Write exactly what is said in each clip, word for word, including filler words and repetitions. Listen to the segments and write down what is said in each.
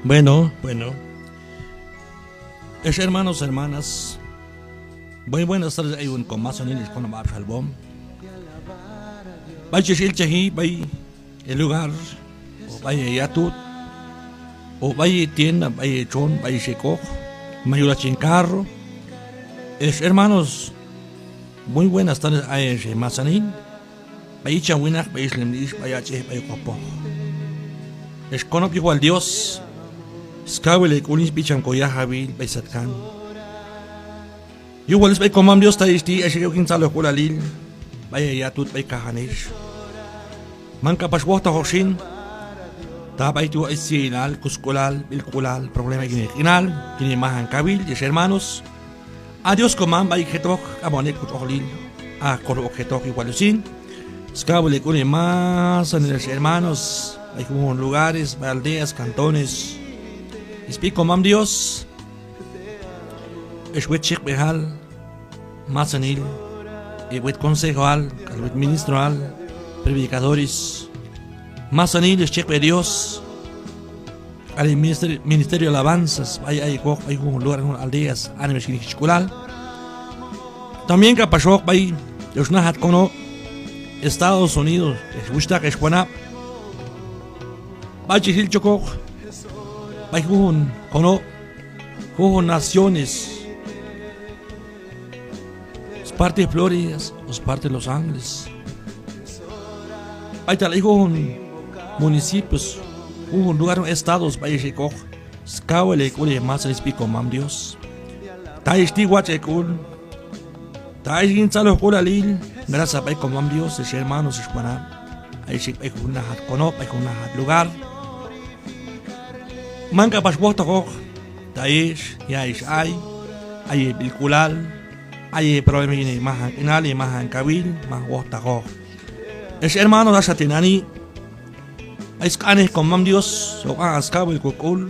Bueno, bueno. Ex hermanos, hermanas. Muy buenas tardes, ayon komasanil, ex konob' ab'xalwom. B'ay chex ilchaji, b'ay e lugar, o b'ay e yatut, o b'ay e tienda, b'ay e txon, b'ay ex ek'oq, ma yul hach yin carro. Ex hermanos, muy buenas tardes, ayex e masanil. B'ay icham winaq, b'ay ixnam ix, b'ay ach'ej, b'ay q'opoj. Ex konob' yuj wal Dios, skawil e k'ul yin sb'i cham koyajawil b'ay satkan. Yuj wal Dios b'ay komam Dios, ta ex ti' ex ek' ok yin tzalojk'ulalil b'ay e yatut, b'ay kajan ex. Man k'apax wojtaqoq xin, ta b'ay tu' ay sya'ilal, kusk'ulal, b'ilk'ulal, problema yin e q'inal, yin e majan kawil, ex hermanos. A Dios komam b'ay ek' jetoq, k'am hon ek' kotx'oqlil, a kolo ok jetoq yuj wal Dios xin. Skawil e k'ul e masanil ex hermanos, b'ay junjun lugares, b'ay aldeas, cantones. Sb'i komam Dios, ex wet chekb'ejal, masanil, e wet consejoal, k'al wet ministroal, predicadores, masanil ex chekb'ej Dios, k'al e minister-, ministerio alabanzas, b'ay ay ek'oq, b'ay junjun lugar, junjun aldeas, anima ex yin jichk'ulal. También k'apaxoq b'ay ex najat konob' Estados Unidos, ex wuxhtaq, ex wanab'. B'ay chex ilchajoq, b'ay junjun konob', junjun naciones, sparte Florida, o sparte Los Ángeles. B'aytal ay junjun municipios, junjun lugar, estados b'ay ex ek'oq. Skawil e k'ul e masanil sb'i komam Dios. Ta ex ti' watx' e k'ul, ta ex yin tzalojk'ulalil, gracias b'ay komam Dios, ex hermanos, ex wanab'. Ay ex ek' b'ay jun najat konob', b'ay jun najat lugar. Man k'apax wojtaqoq, ta ex, ya ex ay, ay e b'ilk'ulal, ay e problema yin e majan q'inal, e majan kawil, man wojtaqoq. Ex hermanos, axa tinani', b'ay sq'anej komam Dios, hoq aq'on skawil kok'ul.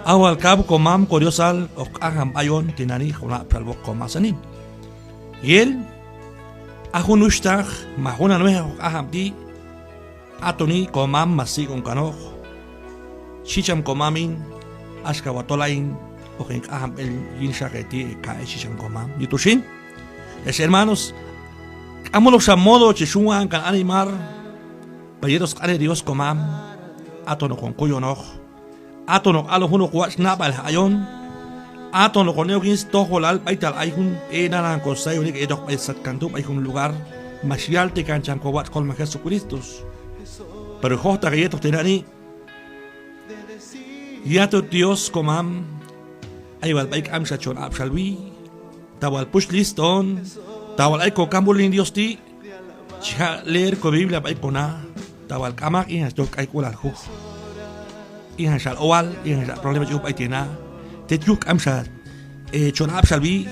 A wal kaw komam ko Diosal hoq q'anjab' b'ay on tinani', jun ab'xalwoq komasanil. Yel, a jun wuxhtaq, ma jun an wejaq hoq q'anjab' ti', a toni komam max sik'on kanoq. Xhi cham komam hin, axka wal tol ayin hoq hin q'anjab' el yin xa ek' ti' e kay, xhi cham komam. Yuj tu xin, ex hermanos, k'am junoqxa modo chex yun wa'an kan animar, pero yet hoq sq'anej Dios komam, aton hoqon kuyonoq, aton hoq alon junoq watx' nab'alej ayon, aton hoqon ek'on yin stojolal b'aytal ay jun b'e lanan kosayon ek' yetoq b'ay satkan tu', b'ay jun lugar max yaltekan cham kowatx' kolmaj Jesucristo. Pero jojtaq heyetoq tinani', yatut Dios komam, ay wal b'ay k'amxa chon ab'xalwi, ta wal puch listo on, ta wal ay kokamul yin Dios ti', chi jaq' leer ko Biblia b'ay kona, ta wal k'amaq, ijan xtoj k'ayk'ulal juj. Ijan xal owal, ijan xal problema chi uj b'ay ti' na. Tet yuj k'amxa, e, chon ab'xalwi,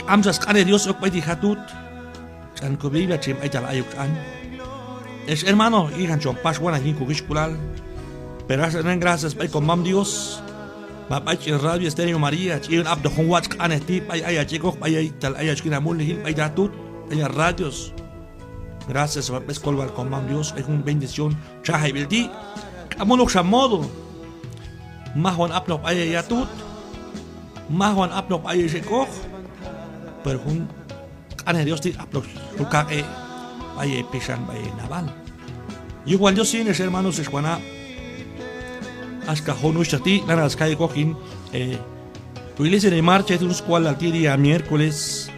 k'amxa sq'anej Dios ok b'ay ti' jatut. Tx'an ko Biblia, tx'an b'aytal ayok tx'an. Ex hermano, ijan chon pax wanaq yin ko jichk'ulal. Pero axa nan gracias b'ay komam Dios, ma b'ay ch'en Radio Estéreo María, ch'iyon apnoq jun watx' q'anej ti' b'ay ayach ek'oq, b'ay aytal ayach yin a mulnajil, b'ay yatut, b'ay a radios. Gracias b'ay skolwal komam Dios, b'ay jun bendición txajeb'il ti'. K'am junoqxa modo. Maj on apnoq b'ay a yatut, maj on apnoq b'ay ex ek'oq, pero jun q'anej Dios ti' apnoq xol kaq'e' b'ay e pixan, b'ay e nab'al. Yuj wal Dios xin, ex hermanos, ex wanab'. Axka jun wuxhtaq ti' lanan skay ek'oq yin, e, ko iglesia de marcha, yet jun sk'ualal ti' día miércoles.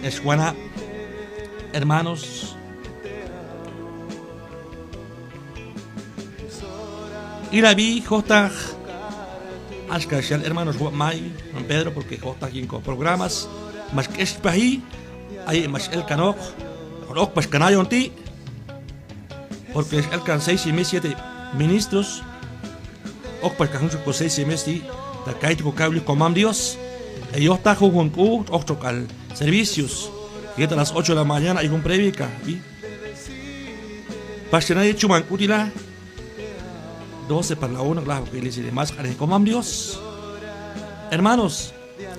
Ex wanab', hermanos, ilab'i jojtaq, axka xyal hermano Juan May, Juan Pedro, porque jojtaq yin ko programas max k'expaji, ay max el kanoq, hoqon ok pax kan ayon ti'. Porque ex el kan seis mes, siete ministros, ok pax kan jun ko seis mes ti', ta kaytu' ko kaw yuj komam Dios. E yojtaq jun jun k'u, oktxo k'al servicios. Yet a las ocho de la mañana ay jun prédica, y pax tinani' chuman k'u ti' la, doce para la una, lajwoq iglesia de marcha, q'anej komam Dios. Hermanos,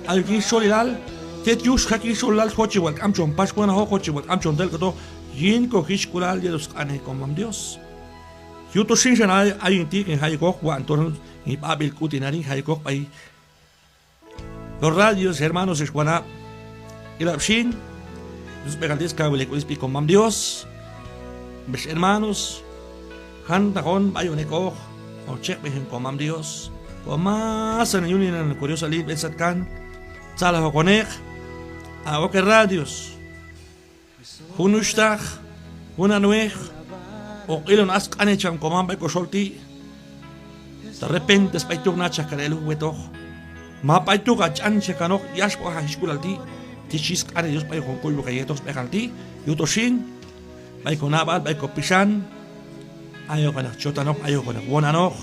ayok yin xolilal, tet yuj xjaq yin xolilal, jochej wal k'am chon pax wanajoq, jochej wal k'am chon telk'utoq yin ko jichk'ulal yetoq sq'anej komam Dios. Yuj tu xin xan ay, ayin ti' hoqin jay okoq, watx' ton hin b'ab'il k'u tinani' jay okoq b'ay yul radio, ex hermanos, ex wanab'. Ilab' xin, yus b'ejal ti' skawil ek'ul sb'i komam Dios. Ex hermanos, jantaq on b'ay on ek'oq, hoq chekb'ej hin komam Dios. Komasanil yuninal ko Diosalil b'ay satkan, tzalaj okoneq, a ok e radios. Jun wuxhtaq, jun anuej, hoq ilon a sq'anej cham komam b'ay koxol ti'. Ta repente b'ay tu' nachaj kan el juj wetoq. Ma b'ay tu' ka ch'anchaj kanoq, yaxb'oq a jixk'ulal ti', ti' xhi sq'anej Dios b'ay hoqon kuywoq heyetoq sb'ejal ti', yuj tu xin, b'ay konab'al, b'ay kopixan, ay okoneq chotanoq, ay okoneq wonanoq.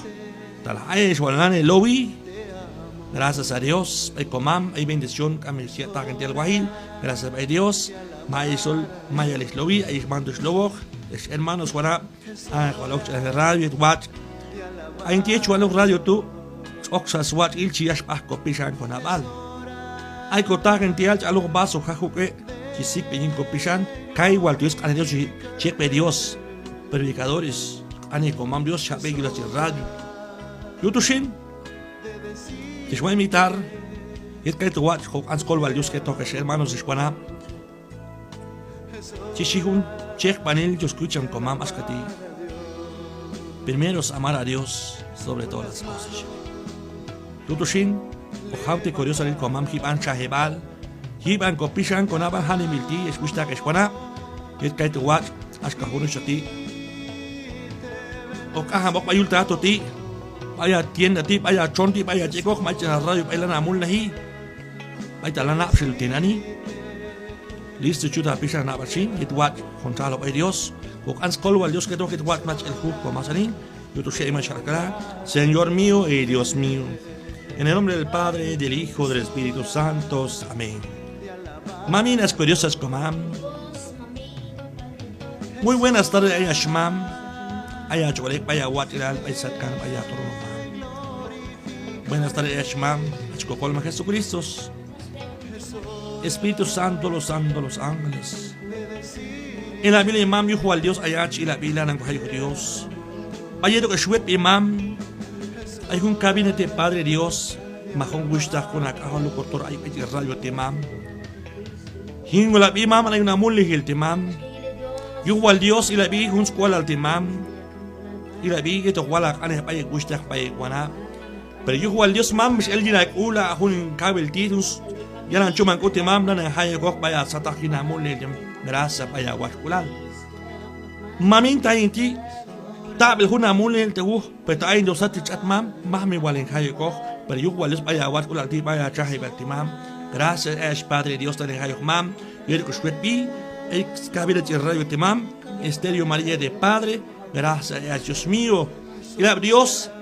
Talaj ayex wal nani lowi. Gracias a Dios b'ay komam, ay bendición, k'am ex ya' taq'inti'al wajil. Gracias b'ay Dios, ma ayex tol mayal ex lowi, ayex manto ex lowoq. Ex hermanos, wanab', ay wal ok ch'an el radio yet watx'. Ayin ti' yet chi wal ok radio tu', tx'oqxa swatx'il chi yax b'aj kopixan konab'al. Ay kotaq'inti'al chi al ok vaso jajuk'e', chi sikb'ej yin kopixan, kay wal tu' yus q'anej Dios chi, chi yek'b'ej Dios. Predicadores, q'anej komam Dios, xab'e yul yet chi radio. Yuj tu xin, chex wa' invitar yet kaytu' watx' hoq q'an skolwal Dios jetoq, ex hermanos, ex wanab'. Chi xhi jun chekb'anil yus kuy cham komam axka ti': Primero es amar a Dios sobre todas las cosas. Yuj tu xin, hoq jawtej ko Diosalil komam, jib'an txajeb'al, yib'an kopixan konab'al, janimil ti', ex wuxhtaq, ex wanab'. Yet kaytu' watx', axka jun wuxhtaq ti', hoq q'anjab'oq b'ay yul teatro ti', b'ay a tienda ti', b'ay a txon ti', b'ay a ch'ekoq, ma ay ch'en a radio b'ay lanan a mulnaji, b'aytal lanan a ab'xel tinani'. Listo, chut a pixan nab'al xin, yet watx' hoqon txajloq b'ay Dios. Hoq q'an skolwal Dios jetoq yet watx' nachaj el juj komasanil. Yuj tu xin ay max alkala: Señor mío y Dios mío. En el nombre del Padre, del Hijo, del Espíritu Santo. Amén. Mamin, hach ko Dios, hach komam. Muy buenas tardes ayach mam. Ayach ol ek' b'ay a watx'ilal, b'ay satkan, b'ay a trono mam. Buenas tardes ayach mam, hach ko kolmaj Jesucristo. Espíritu Santo, los santos, los ángeles. Ilab'il hemam, yuj wal Dios ayach, ilab'il lanan ko jayoq Dios. B'ay yetoq ex wetb'i mam, ay jun gabinete Padre Dios, ma jun wuxhtaq, jun a k'ajol, jun doctor ay b'ay ti' radio ti' mam. Yin wal ab'i mam, ay jun a mulnajil ti' mam. Yuj wal Dios, ilab'i jun sk'ualal ti' mam. Ilab'i yetoq wal a q'anej b'ay ek' wuxhtaq, b'ay ek' wanab'. Pero yuj wal Dios mam, max el yin a k'ul a jun hin kawil ti', jun yalan chuman k'u ti' mam, lanan jay okoq b'ay a sataq yin a mulnajil ti' mam. Gracias b'ay a watx'k'ulal. Mamin, ta ayin ti' taq'b'il jun a mulnajil ti' wuj, pero ta ayin tu' sat ti' tx'at mam, maj mi wal hin jay okoq, pero yuj wal Dios b'ay a watx'k'ulal ti', b'ay a txajeb'al ti' mam. Gracias ayach Padre Dios, lanan jayoq mam, yetoq ex wetb'i, ay skab'il ch'en radio ti' mam, Estéreo María de Padre. Gracias ayach Dios mío. Ilab' Dios,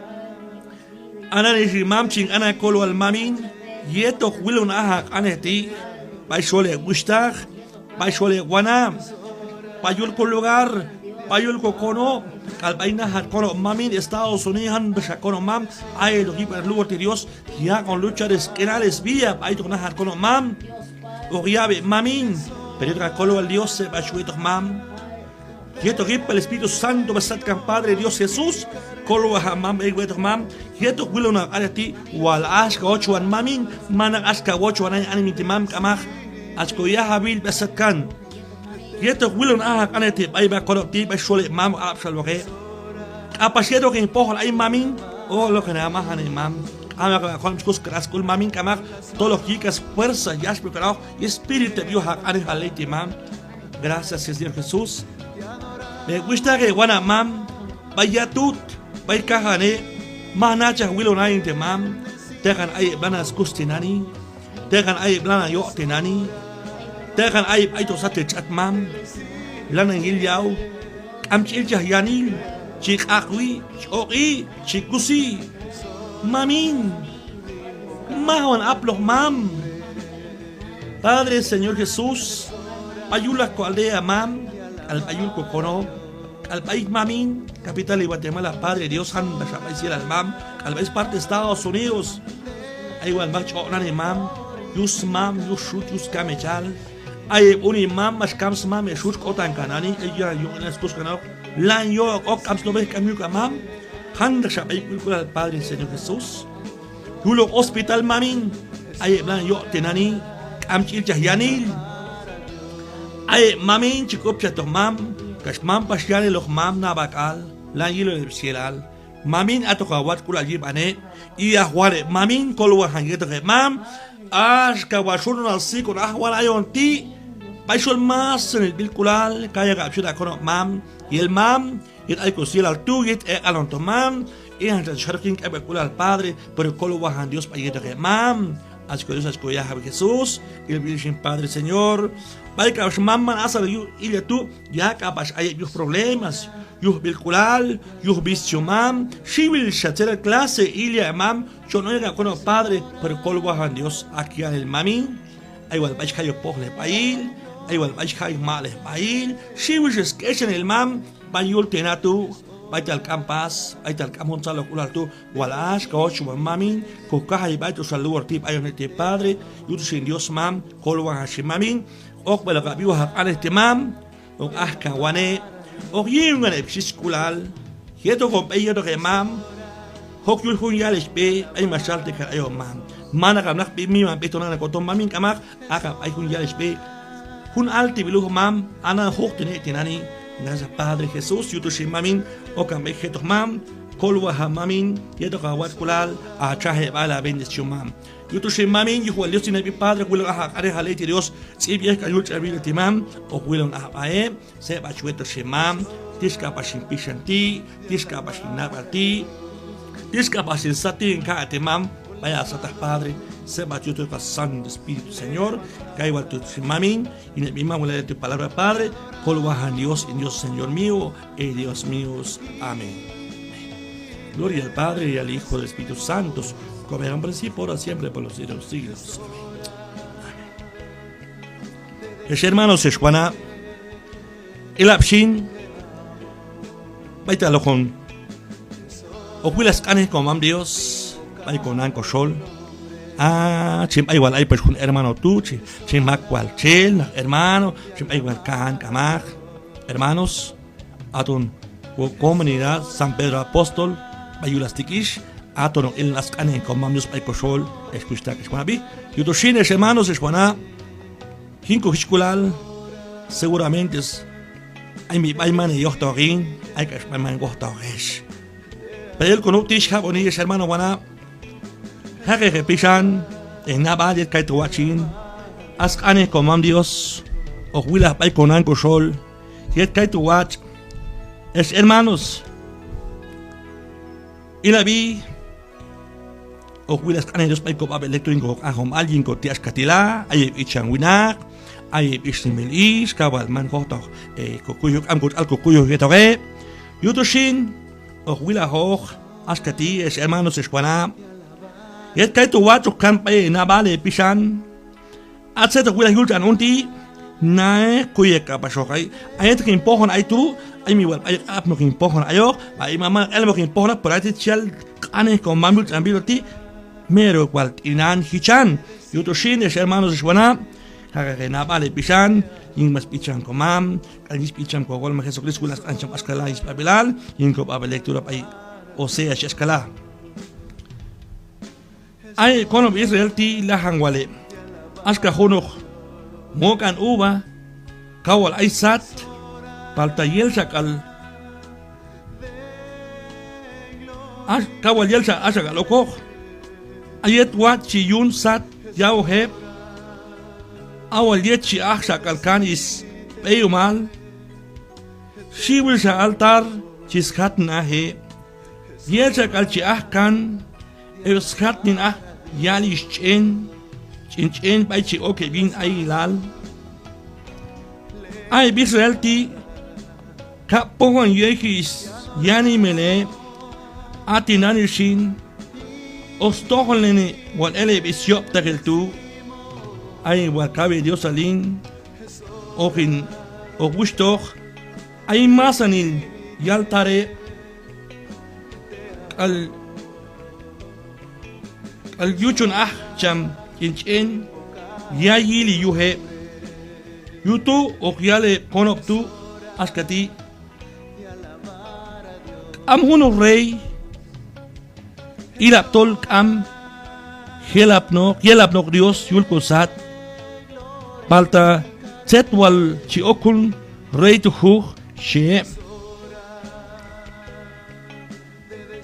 a nani xin mam chin q'an a kolwal mamin, yetoq wilon aj a q'anej ti' b'ay xol ek' wuxhtaq, b'ay xol ek' wanab', b'ay yul ko lugar, b'ay yul ko konob', k'al b'ay najat konob' mamin, Estados Unidos, jantaq xa konob' mam, ay yetoq yib'an lugar ti' Dios, yaq'on luchar sq'inal, svía, b'ay yetoq najat konob' mam. Hoq yab' heb' mamin, pero yetoq a kolwal Dios heb' hach wetoq mam. Yetoq yipal Espíritu Santo b'ay satkan Padre Dios Jesús, kolwaj a mam ek' wetoq mam, yetoq wilon a q'anej ti', wal axka ochwan mamin, manaq axka wochwan ayin anima ti' mam, k'amaq, hach ko yajawil b'ay satkan. Yetoq wilon aj a q'anej ti' b'ay b'a konob' ti', b'ay xol heb' mam, ab'xalwoq heb'. K'apax yetoq hin pojol ayin mamin, olokin a majan heb' mam. K'amaq, k'amaq, kolom chi kus kan a sk'ul mamin, k'amaq, tol hoq yi' kan sfuerza, yaxb'il kan ayoq yespíritu heb' yuj a q'anejal ley ti' mam. Gracias Señor Jesús. Heb' wuxhtaq, heb' wanab' mam, b'ay yatut, b'ay kajan heb', maj nachaj wilon ayin ti' mam. Teqan ay heb' lanan skus tinani', teqan ay heb' lanan yoq' tinani', teqan ay heb' aytoq sat ti' tx'at mam. Lanan yil yaw, k'am chi ilchaj yanil, chi q'aq'wi, chi oq'i, chi kusi. Mamin, majon apnoq mam. Padre, Señor Jesús, b'ay yulaq ko aldea mam, k'al b'ay yul ko konob', k'al b'ay mamin, capital de Guatemala, Padre Dios, jantaq xa b'ay syalal mam, k'al b'ay sparte Estados Unidos. Ay wal mak chi oq' nani mam, yuj smam, yuj stxutx, yuj skamechal. Ay heb' unin mam, max kam smam, heb' stxutx k'otan kan nani, ay yul yuq'inal skus kan ok. lanan yoq' ok k'am slob'ej k'am yul a mam, jantaq xa b'ay k'ulal Padre Señor Jesús. Yul hoq hospital mamin, ay heb' lanan yoq' tinani', k'am chi ilchaj yanil. Ay heb' mamin chi k'upchajtoq mam, kax man pax yaniloq mam nab'a k'al, lanan yilon heb' syelal. Mamin, atoq a watx'k'ulal yib'an heb', i'aj wal heb' mamin, kolwajan yetoq heb' mam, axka wal xolonal sik'on ajwal ayon ti', b'ay xol masanil b'ilk'ulal, kay k'ab' xol a konob' mam, yel mam, yet ay ko syelal tu', yet ek'al on to mam, i'an chach xaroq yin k'eb'k'ulal Padre, pero kolwajan Dios b'ay yetoq heb' mam, hach ko Dios, hach ko yajaw Jesús, ilb'il xin Padre Señor, b'ay k'ab' xmam man asan yuj ilya' tu', ya k'apax ay heb' yuj problemas, yuj b'ilk'ulal, yuj vicio mam, xiwil xa tzet clase ilya' mam, chon oy k'al konob' Padre, pero kolwajan Dios, aq yanil mamin, ay wal b'ay chi jay ok pojlejb'ahil, ay wal b'ay chi jay ok maq'lejb'ahil, xiwil xa sk'exanil mam, b'ay yul tinani' tu', b'aytal k'am paz, b'aytal k'am jun tzalojk'ulal tu', wal axka hoq chi wal mamin, ko kajay b'ay tu' xal lugar ti' b'ay on ti' Padre, yuj tu' xin Dios mam, kolwajan xin mamin, oqb'il k'ab' yuj a q'anej ti' mam, hoq ajkan wan heb', hoq yi'on kan heb' sjichk'ulal, yet hoqon b'ey yetoq heb' mam, hoq yul jun yalixh b'e, b'ay max yalteq kan ayon mam. Manaq k'ab' naq b'i miman b'e to lanan koton mamin, k'amaq, aq'ab' b'ay jun yalixh b'e, jun altib'il uj mam, a lanan juqten heb' tinani', gracias Padre Jesús, yuj tu' xin mamin, okan b'ay jetoq mam, kolwajan mamin, yetoq a watx'k'ulal, a txajeb'al a bendición mam. Yuj tu' xin mamin, yuj wal Dios tinani' b'i Padre, hoq wilon aj a q'anej a ley ti' Dios, tz'ib' yej k'al yul tx'an Biblia ti' mam, hoq wilon aj b'a heb', Seb'ach wetoq xin mam, tix k'apax hin pixan ti', tix k'apax hin nab'al ti', tix k'apax hin sat ti' hin kaq'e' ti' mam, b'ay a sataq Padre, seb'ach yetoq a Santo Espíritu Señor, kay wal tu' xin mamin, yin heb' hin mam wal yal tu' palabra Padre, kolwajan Dios, hin Dios Señor mío, y Dios míos. Amén. Gloria al Padre, y al Hijo, y al Espíritu Santo, como era en principio, ahora, siempre, por los siglos de los siglos. Amén. Ex hermanos, ex wanab', ilab' xin b'aytal hoqon, hoq wil aj sq'anej komam Dios b'ay konan koxol. A, chin b'ay wal ay pax jun hermano tu', chi, chin mak wal txel naq hermano, chin b'ay wal kan k'amaq. Hermanos, aton ko comunidad San Pedro Apóstol b'ay yul a stik'ix, aton hoq ilon aj sq'anej komam Dios b'ay koxol, ex wuxhtaq, ex wanab'i. Yuj tu' xin, ex hermanos, ex wanab', yin kojichk'ulal, seguramente ay mi b'ay man heyojtaqoq hin, ay k'ax b'ay man wojtaqoq hex. Pero yel ko nuq' ti' xjab'oni, ex hermano, wanab', jaqeq hepixan, henab'al yet kaytu' watx' xin, aj sq'anej komam Dios hoq wil aj b'ay konan koxol yet kaytu' watx'. Ex hermanos, ilab'i, hoq wil aj sq'anej Dios b'ay kob'ab'el lectura yin koq'anjob'al, yin koti' axka ti' la, ay heb' icham winaq, ay heb' ixnimil ix, kaw wal man jojtaqoq, eh, kokuyoj, k'am kotx'al kokuyoj yetoq heb'. Yuj tu' xin, hoq wil ajoq axka ti', ex hermanos, ex wanab'. Yet kaytu' watx' hoq kan b'ay henab'al hepixan, a tzet hoq wil aj yul tx'an un ti', naej kuyej k'apaxoq ay. A yet hoq hin pojon ay tu', ay mi wal b'ay q'apnoq hin pojon ayoq, b'ay ma man elmoq hin pojon, pero a yet chi yal q'anej komam yul tx'an Biblia ti', mero wal t'inan jichan. Yuj tu' xin, ex hermanos, ex wanab', jaqeq henab'al hepixan, yin max b'icham komam, k'al yin sb'icham kojolom Jesucristo, wil aj sq'anej cham axka la yin sb'ab'elal, yin kob'ab'el lectura b'ay Oseas, xhi axka la. Ay heb' konob' Israel ti' lajan wal heb'. Axka junoq mok'an uva, kaw wal ay sat, palta yel xak'al, ax-, kaw wal yel xa, ax xak'al okoq. A yet watx' chi yun sat yawoj heb', a wal yet chi aj xak'al kan sb'eyumal, xiwil xa altar chi sjatnen aj heb'. Yel xak'al chi aj kan heb' sjatnen aj yalixh ch'en, ch'en ch'en b'ay chi ok heb' yin ayilal. A heb' Israel ti' kab' pojon yetoq syanimil heb'. A tinani xin, hoq stojolnen wal el heb' syob'taqil tu'. Ay wal kaw heDiosalil, hoq hin, hoq wuxhtaq, ay masanil yaltar heb', k'al, k'al yuchon aj cham ch'en ch'en, ya yili yuj heb'. Yuj tu' hoq yal heb' konob' tu' axka ti': Am junoq rey ilab' tol k'am yelapnoq, yelapnoq Dios yul kosat, palta tzet wal chi ok jun rey tu' juj, xhi heb'.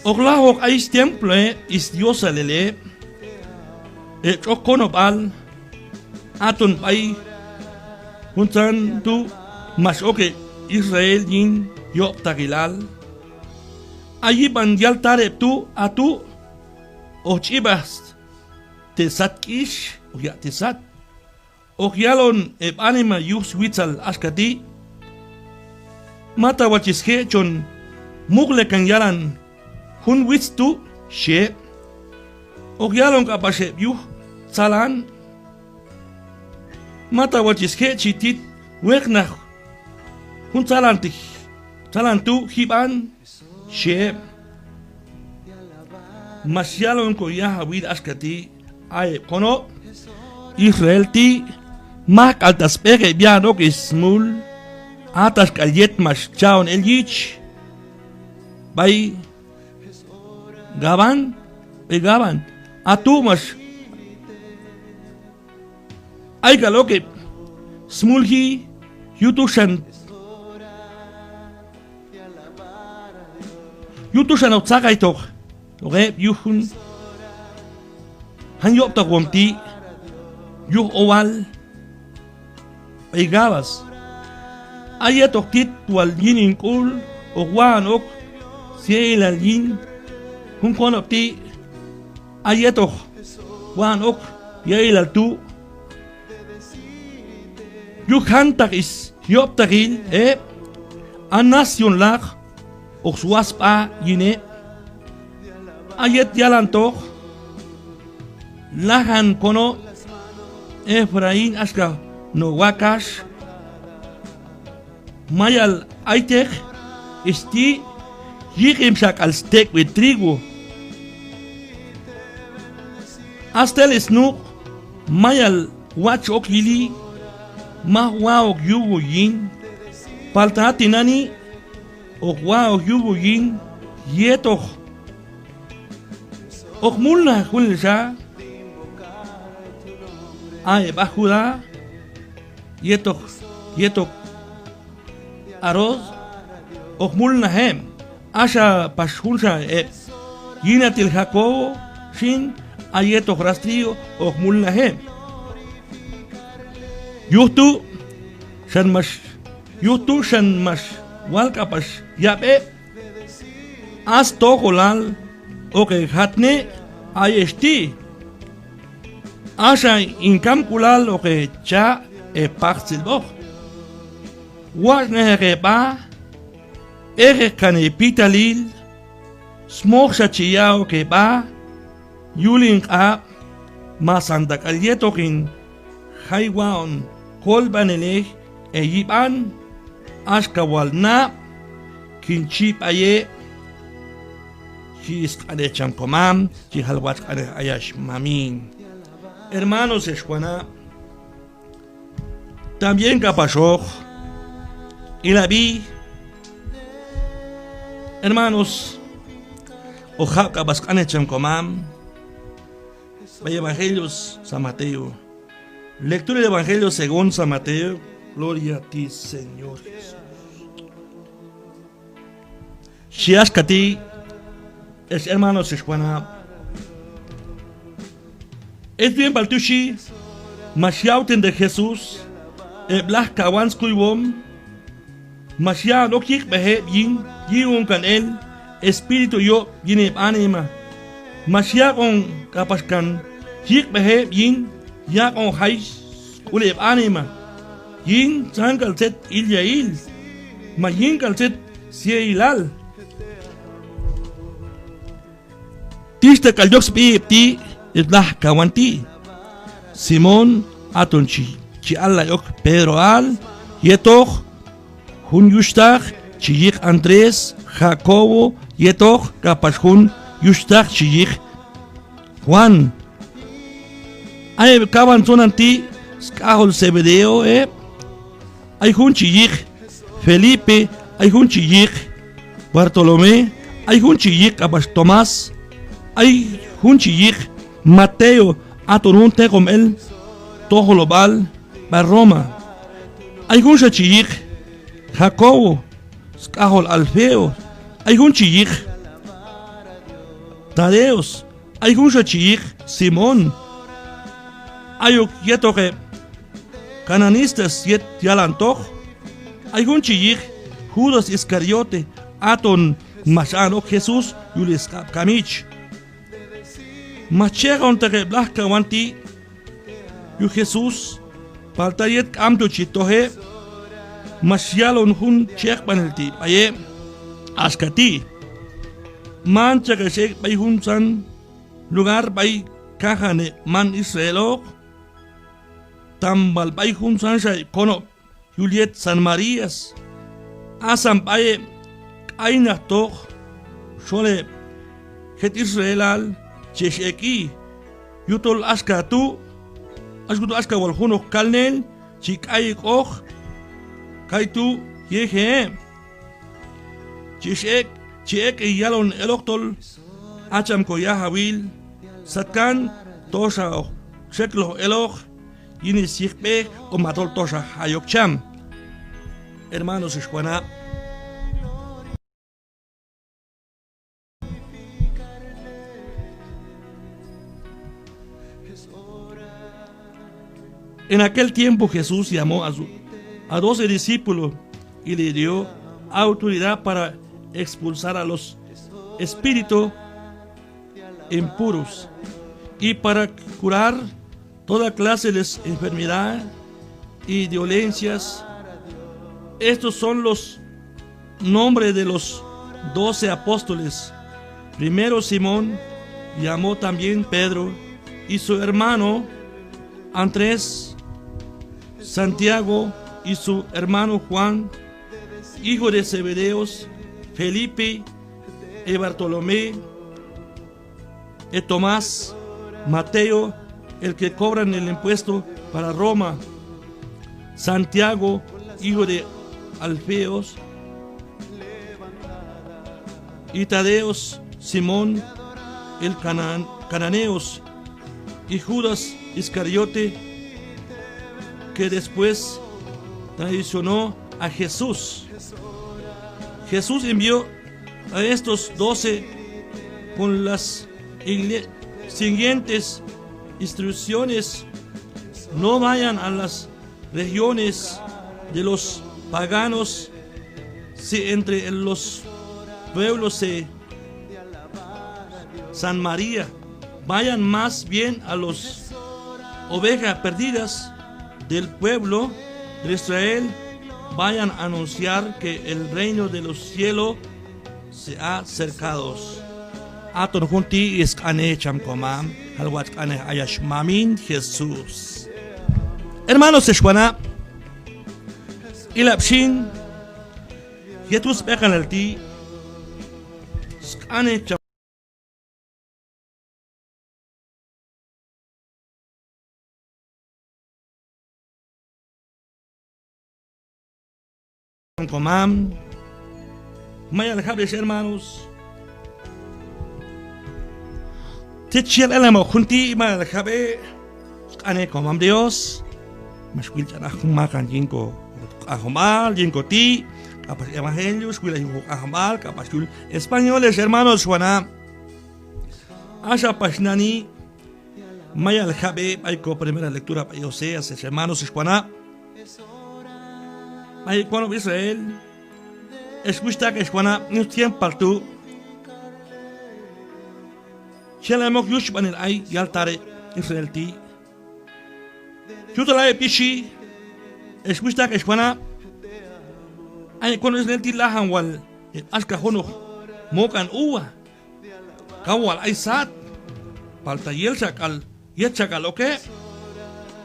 Hoq lajoq ay stemplo heb', sdiosalil heb', heb' tx'oq konob'al, haton b'ay juntzan tu' max ok heb' Israel yin yob'taqilal. A yib'an yaltar heb' tu', a tu' hoq ch'ib'aj te' sat k'ix, hoq yaq' te' sat. Hoq yalon heb' anima yuj switzal axka ti': Matawal chi sje' chon muqlekan yalan jun witz tu', xhi heb'. Hoq yalon k'apax heb' yuj tzalan: Matawal chi sje' chi tit weqnaj jun tzalan ti', tzalan tu' jib'an, xhi heb'. Max yalon ko yajawil axka ti': A heb' konob' Israel ti' maj k'al ta' sb'eq heb' ya'on ok smul, a tax k'al yet max cha'on el yich b'ay Gabaón, b'ay Gabaón. A tu' max ay k'al ok heb' smulji, yuj tu' xan, yuj tu' xan hoq tzaqaytoq heb' yuj jun jan yob'taqwom ti' yuj owal b'ay Gabaa. A yet hoq tit wal yin hin k'ul, hoq wa'on ok syailal yin jun konob' ti', a yet hoq wa'on ok yailal tu' yuj jantaq syob'taqil heb', a nacionlaq hoq swaj sb'a yin heb'. A yet yalantoq lajan konob' Efraín axka no' wakax, mayal ayteq sti', yiqem xa k'al stek'wi trigo. A stel snuq' mayal watx' ok yili, maj wa'ok yugo yin, palta a tinani' hoq wa'ok yugo yin yetoq hoq mulnaj junelxa. A heb' aj Judá yetoq, yetoq arroz hoq mulnaj heb', axa pax junxa heb' yinatil Jacobo xin, a yetoq rastrillo hoq mulnaj heb'. Yuj tu' xan max, yuj tu' xan max wal k'apax yab' heb': A stojolal hoq hejatne' ayex ti', axa hin kamk'ulal hoq hecha' hepajtzilb'oq. Watx'nejeq heb'a, b'ejeq kan hepitalil, smojxa chi ya'ok heb'a yul hin q'ab', masanta k'al yetoq hin jay wa'on kolb'anilej heyib'an, axka wal nab' kin chi b'ay heb', xhi sq'anej cham komam, chi jal watx' q'anej ayach mamin. Hermanos, ex wanab', también k'apaxoq, ilab'i, hermanos, hoq jab' k'apax sq'anej cham komam b'ay Evangelio San Mateo. Lectura del Evangelio según San Mateo. Gloria a ti, Señor Jesús. Xhi axka ti', ex hermanos, ex wanab'. Ex b'enb'al tu' xhi, max yawtentej Jesús heb' lajkawan skuywom, max ya'on ok yiqb'ej heb' yin, yi'on kan el espíritu yob' yin heb' anima. Max yaq'on k'apax kan yiqb'ej heb' yin yaq'on jay sk'ul heb' anima, yin tzan k'al tzet ilyail, ma yin k'al tzet syailal. Tixta k'al yok sb'i heb' ti', heb' lajkawan ti'. Simón, aton chi, chi allay ok Pedroal, yetoq jun yuxhtaq chi yiq Andrés, Jacobo, yetoq k'apax jun yuxhtaq chi yiq Juan. A heb' kawan tzonan ti' sk'ajol Zebedeo heb'. Ay jun chi yiq Felipe, ay jun chi yiq Bartolomé, Ay jun chi yiq k'apax Tomás, ay jun chi yiq Mateo, aton jun teqom el tojolob'al b'ay Roma. Ay junxa chi yiq Jacobo, sk'ajol Alfeo, ay jun chi yiq Tadeo, ay junxa chi yiq Simón. Ayok yetoq heb' cananistas yet yalantoq. Ay jun chi yiq Judas Iscariote, aton max a'on ok Jesús yul sq'ab' kamich. Max cheqonteq heb' lajkawan ti' yuj Jesús, palta yet k'amto chi toj heb', max yalon jun cheqb'anil ti' b'ay heb' axka ti': Manchaq hex ek' b'ay juntzan lugar b'ay kajan heb' man Israeloq, tam wal b'ay juntzanxa heb' konob' yul yet Samaria. Asan b'ay heb' k'aynaqtoq xol heb' jet Israelal chex ek'i, yujtol axka tu', axka tu' axka wal junoq kalnel chi k'ay ek'oq, kaytu' yeji heb'. Chex ek', chi ek' heyalon eloq tol a cham ko yajawil satkan toxa hoq txekloj eloq yin syiqb'ej o ma tol toxa jay ok cham. Hermanos, hex wanab'. En aquel tiempo Jesús llamó a su, a doce discípulos y le dio autoridad para expulsar a los espíritus impuros y para curar toda clase de enfermedad y dolencias. Estos son los nombres de los doce apóstoles. Primero Simón, llamó también Pedro, y su hermano Andrés, Santiago y su hermano Juan, hijo de Zebedeos, Felipe y Bartolomé, y Tomás, Mateo, el que cobran el impuesto para Roma, Santiago, hijo de Alfeos, y Tadeos, Simón, el Canan-, Cananeos, y Judas Iscariote, que después traicionó a Jesús. Jesús envió a estos doce con las igle-, siguientes instrucciones: No vayan a las regiones de los paganos, si entre los pueblos se San María, vayan más bien a los ovejas perdidas del pueblo de Israel, vayan a anunciar que el reino de los cielos se ha acercado. Aton jun ti' sq'anej cham komam, jal watx' q'anej ayach mamin Jesús. Hermanos, hex wanab', ilab' xin yet jun sb'eqanil ti' sq'anej cham komam. Mayal jab'e, hex hermanos, tzet chi yal elamoq jun ti', mayal jab'e. Sq'anej komam Dios, max wil ch'an aj jun makan yin koq'ajomal, yin koti', k'apax evangelio, xwil aj yin koq'ajomal, k'apax yul español, hex hermanos, hex wanab'. Axa pax nani, mayal jab'e b'ay ko primera lectura b'ay Oseas, hex hermanos, hex wanab'. B'ay konob' Israel, hex wuxhtaq, hex wanab', yul tiempoal tu' chi yal elamoq yuxhb'anil ay yaltar heb' Israel ti'. Yujtol ay heb' ixi, hex wuxhtaq, hex wanab', ay heb' konob' Israel ti' lajan wal heb' axka junoq mok'an uva. Kaw wal ay sat, palta yel xak'al, yet xak'al ok heb'.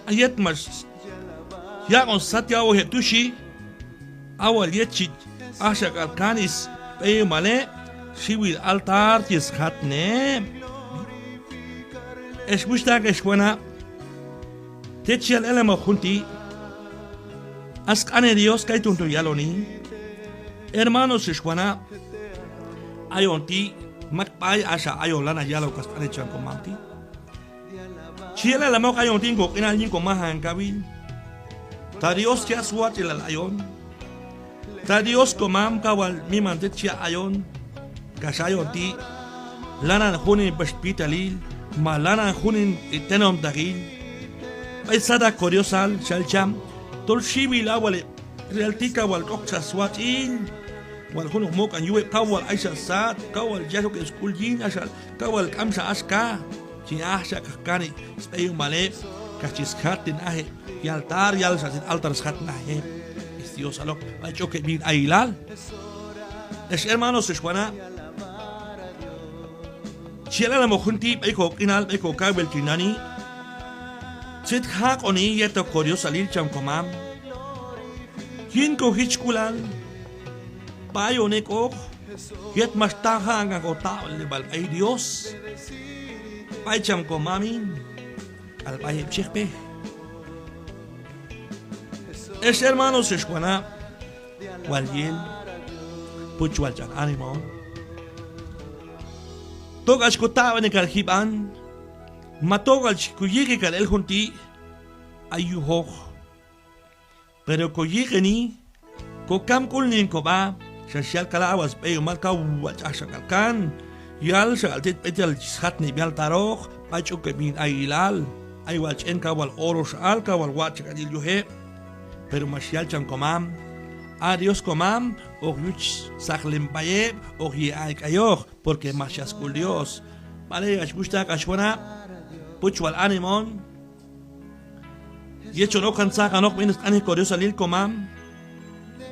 A yet max yaq'on sat yawoj heb' tu' xhi, a wal yet chi aj xak'al kan sb'eyomal heb', xiwil altar chi sjatne heb'. Hex wuxhtaq, hex wanab', tzet chi yal elamoq jun ti'. A sq'anej Dios kaytonto yaloni. Hermanos, hex wanab', Ayon ti' mak b'ay axa ayon lanan yalon kax t'anej cham komam ti'. Chi yal elapnoq ayon ti' yin koq'inal yin komajankawil. Ta Dios chi ya' swatx'ilal ayon. Ta Dios komam kaw wal miman tzet chi ya' ayon. Kax ayon ti' lanan jun hin pax pitalil ma lanan jun hin tenomtaqil b'ay sataq ko Diosal xal cham tol xiwil a wal heb' israel ti' kaw wal tx'oqxa swatx'il. Wal junoq mok'an yuj heb' kaw wal ayxa sat, kaw wal yax ok heb' sk'ul yin, axa kaw wal k'amxa axka. Chi ajxa kaq kani sb'eyumal heb' kax chi sjatnen aj heb' yaltar, yalxa tzet altar sjatnen aj heb'. Is Diosaloq b'ay ch'ok heb' yin ayilal. Ex hermanos, ex wanab', chi yal elapnoq jun ti' b'ay koq'inal, b'ay kokawil tinani'. Tzet jaq'oni yetoq ko Diosalil cham komam yin kojichk'ulal b'ayon ek'oq yet max ta ja'on kan kotaq'wileb'al b'ay Dios b'ay cham komamin k'al b'ay heb' chejb'ej. Ex hermanos, ex wanab', wal yel puch wal ch'an anima on. Tok'al chi kotaq'weni k'al jib'an ma tok'al chi koyiqeni k'al el jun ti', ay yujoq. Pero koyiqeni, kokamk'ulnen kob'a, xan xyal k'al a wal sb'eyumal kaw wal ch'ajxa k'al kan. Yalxa k'al tzet b'etel chi sjatnen heb' yaltaroq b'ay ch'ok heb' yin ayilal. Ay wal ch'en kaw wal oro xal, kaw wal watx' chi k'al yil yuj heb'. Pero max yal cham komam, a Dios komam hoq yuch saqlem b'ay heb', hoq yi' ayk'ayoq, porque max ya' sk'ul Dios. B'aley, ex wuxhtaq, ex wanab', puch wal anima on. Yet chon okkan tzaqanoq b'ay yin sq'anej ko Diosalil komam,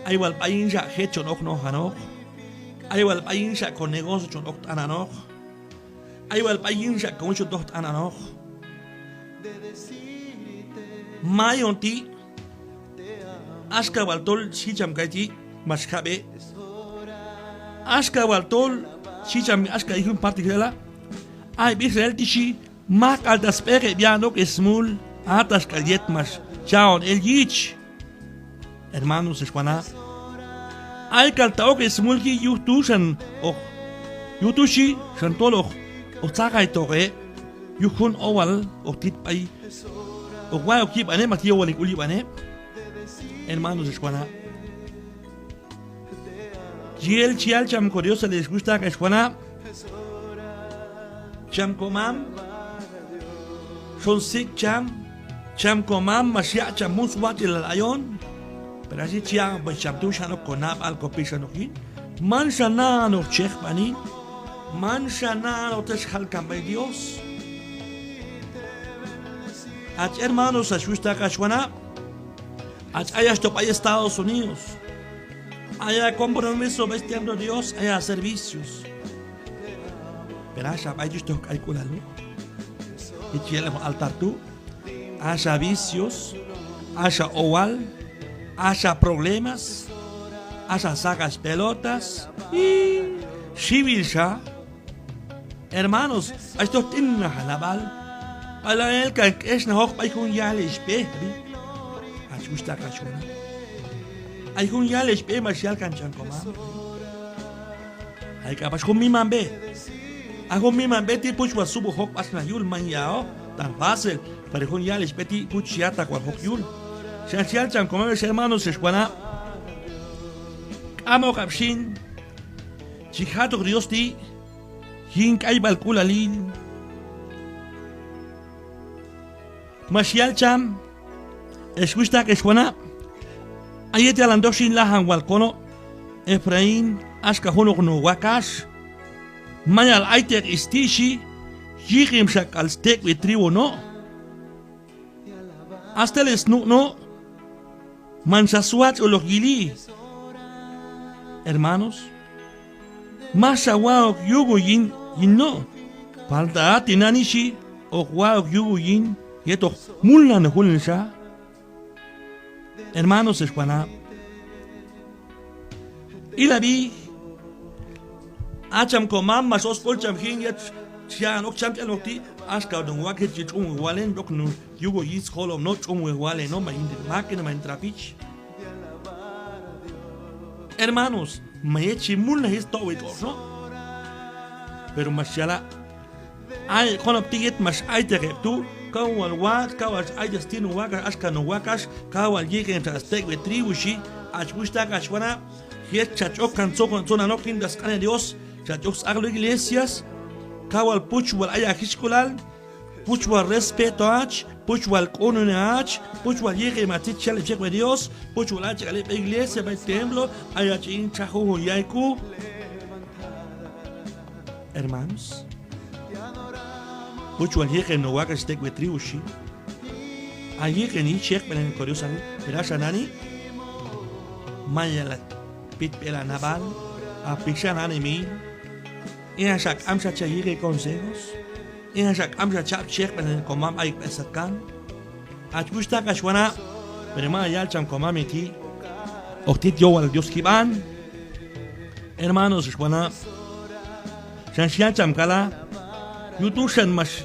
ay wal b'ay yin xa jet chon ok nojanoq. Ay wal b'ay yin xa ko negocio chon ok t'ananoq. Ay wal b'ay yin xa ko wunchul toj t'ananoq. Mayon ti', axka wal tol xhi cham kayti' max jab'e. Axka wal tol xhi cham axka yin jun parte ti' la, a heb' Israel ti' xhi, maj k'al ta sb'eq heb' ya'on ok smul, a tax k'al yet max cha'on el yich. Hermanos, ex wanab', ay k'al ta ok smul ti' yuj tu' xan hoq, yuj tu' xhi xan tol hoq, hoq tzaqaytoq heb' yuj jun owal hoq tit b'ay, hoq wa'ok yib'an heb' ma ti' yowal hin k'ul yib'an heb'. Hermanos, ex wanab', yel chi yal cham ko Diosalil, ex wuxhtaq, ex wanab', cham komam xon sik' cham, cham komam max yaq' cham jun swatx'ilal ayon. Pero ax yich chi yaq'on pax cham tu' xan ok konab'al kopixanoq yin, manxa na'anoq chejb'anil, manxa na'anoq tzet xjal kan b'ay Dios. Hach hermanos, hach wuxhtaq, hach wanab', hach ayachtoq b'ay Estados Unidos, ay ha compromiso b'ay stemplo Dios, ay ha servicios. Pero axa b'ay yuxhtaq k'ayk'ulal, ¿no? Yich chi yal elapnoq altar tu', axa vicios, axa owal, axa problemas, axa saqach pelotas, y xiwil xa. Hermanos, hach toj t'inaj ha nab'al, b'alonil kan k'exnajoq b'ay jun yalixh b'e, ab'i. Hach wuxhtaq, hach wanab', ay jun yalixh b'e max yal kan cham komam. Ay k'apax jun miman b'e. A jun miman b'e ti' puch wal sub'oq jok b'atxnaj yul, man yaoq, tan fácil. Pero jun yalixh b'e ti' puch ya'taq wal jok yul. Xan chi yal cham komam, ex hermanos, ex wanab', k'amoqab' xin chi ja'toq Dios ti' yin k'ayb'alk'ulalil. Max yal cham, ex wuxhtaq, ex wanab', a yet yalantoq xin lajan wal konob' Efraín axka junoq no' wakax, mayal ayteq sti' xhi, yiqem xa k'al stek'wi trigo no'. A stelej snuq' no' manxa swatx'il hoq yili. Hermanos, maxa wa'ok yugo yin, yin no'. Palta a tinani' xhi, hoq wa'ok yugo yin yet hoq mulnaj no' junelxa. Hermanos, ex wanab', ilab'i, a cham komam max ok sk'ul cham jin yet chi ya'on ok cham ti' elapnoq ti', axka ton wakax yet chi tx'umwej walen, yok no' yugo yin sjolom no', tx'umwej walen no', ma yin máquina, ma yin trapich. Hermanos, ma yet chi mulnaj yin stok'wi tx'otx' no'. Pero max yala': Ay konob' ti' yet max ayteq heb' tu', kaw wal watx', kaw wal ayteq stin no wakax, axka no wakax, kaw wal yiqen xa stek'b'ej trigo, xhi. Hach wuxhtaq, hach wanab', yet chach ok kan tzon, tzonanoq yin sq'anej Dios, chach ok sq'aqlo iglesias, kaw wal puch wal ay ha jichk'ulal, puch wal respeto hach, puch wal k'unune hach, puch wal yiqem ha tzit chi yal heb' chekb'ej Dios, puch wal ay chek'al heb' b'ay iglesia, b'ay templo, ay hach yin txaj junjun yay k'u. Hermanos, puch wal yiqen no wakax stek'b'ej trigo, xhi. Ha yiqeni yich yekb'anil ko Diosan, pero haxa nani' mayal ha pitb'el ha nab'al, ha pixan anima, ijan xa k'amxa cha yiqej consejos, ijan xa k'amxa chab' chekb'anil komam ayek' b'ay satkan. Hach wuxhtaq, hach wanab', pero mayal yal cham komam ti', hoq tit yowal Dios jib'an. Hermanos, hex wanab', xan xyal cham kala, yuj tu' xan max,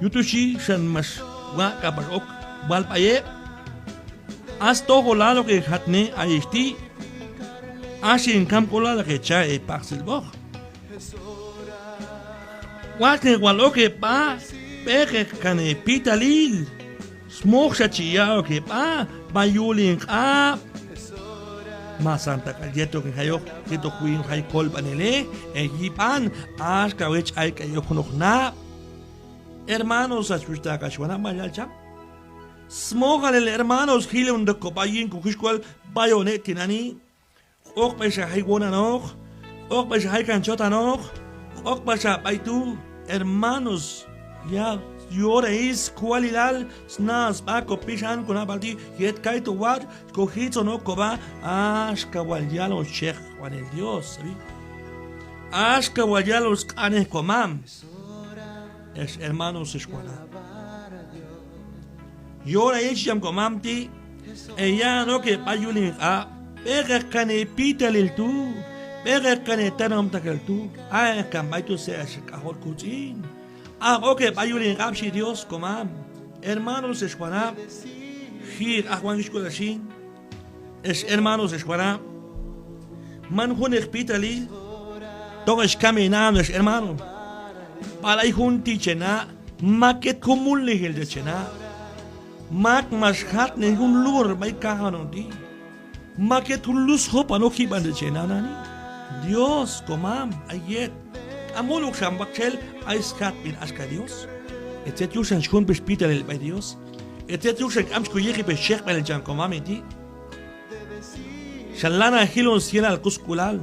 yuj tu' xhi xan max waq' k'apax ok wal b'ay heb': A stojolal hoq hejatnej hayex ti', axa hin kamk'ulal hoq hecha' hepaqtzilb'oq. Watx'nej wal ok heb'a, b'eqeq kan hepitalil. Smoj xa chi ya'ok heb'a b'ay yul hin q'ab'. Masanta k'al yet ok hin jayoq, yet ok hin jay kolb'anilej, heyib'an, axka wal yet chi ayk'ay ok junoq nab'. Hermanos, hach wuxhtaq, hach wanab', mayal yal cham. Smojalil, hermanos, jilontoq kob'a yin kojichk'ulal b'ay hon ek' tinani'. Q'oqb'ay xa jay wonanoq, q'oqb'ay xa jay kan chotanoq, q'oqb'ay xa b'ay tu', hermanos, ya, yora yich skwalilal, sna sb'a kopixan konab'al ti', yet kaytu' watx' kojitzon ok kob'a, axka wal yalon schejb'anil Dios, xhi b'ay. Axka wal yalon sq'anej komam. Ex hermanos, ex wanab', yora yich cham komam ti', heya'on ok heb'a yul hin q'ab', b'eqeq kan hepitalil tu', b'eqeq kan hetanomtaqil tu', aq'eq kan b'ay tu' secha k'ajol kutz'in. Aq' ok heb'a yul hin q'ab', xhi Dios komam. Hermanos, ex wanab', jiq' ajwan jichk'ulal xin. Ex hermanos, ex wanab', man juneq pitalil, tok ex kam hena'on, ex hermano. B'al ay jun ti' che na', mak yet jun mulnajil ti' che na', mak max jatnen jun lugar b'ay kajan hon ti', mak yet jun luz jopan ok jib'an ti' che na' nani. Dios komam ay yet. K'am junoqxa maktxel ay sjatb'il axka Dios. E tzet yuxan chi jun pex pitalil b'ay Dios. E tzet yuxan k'am chi koyiqej pex chejb'anil cham komam ti'. Xan lanan jilon syalal kusk'ulal.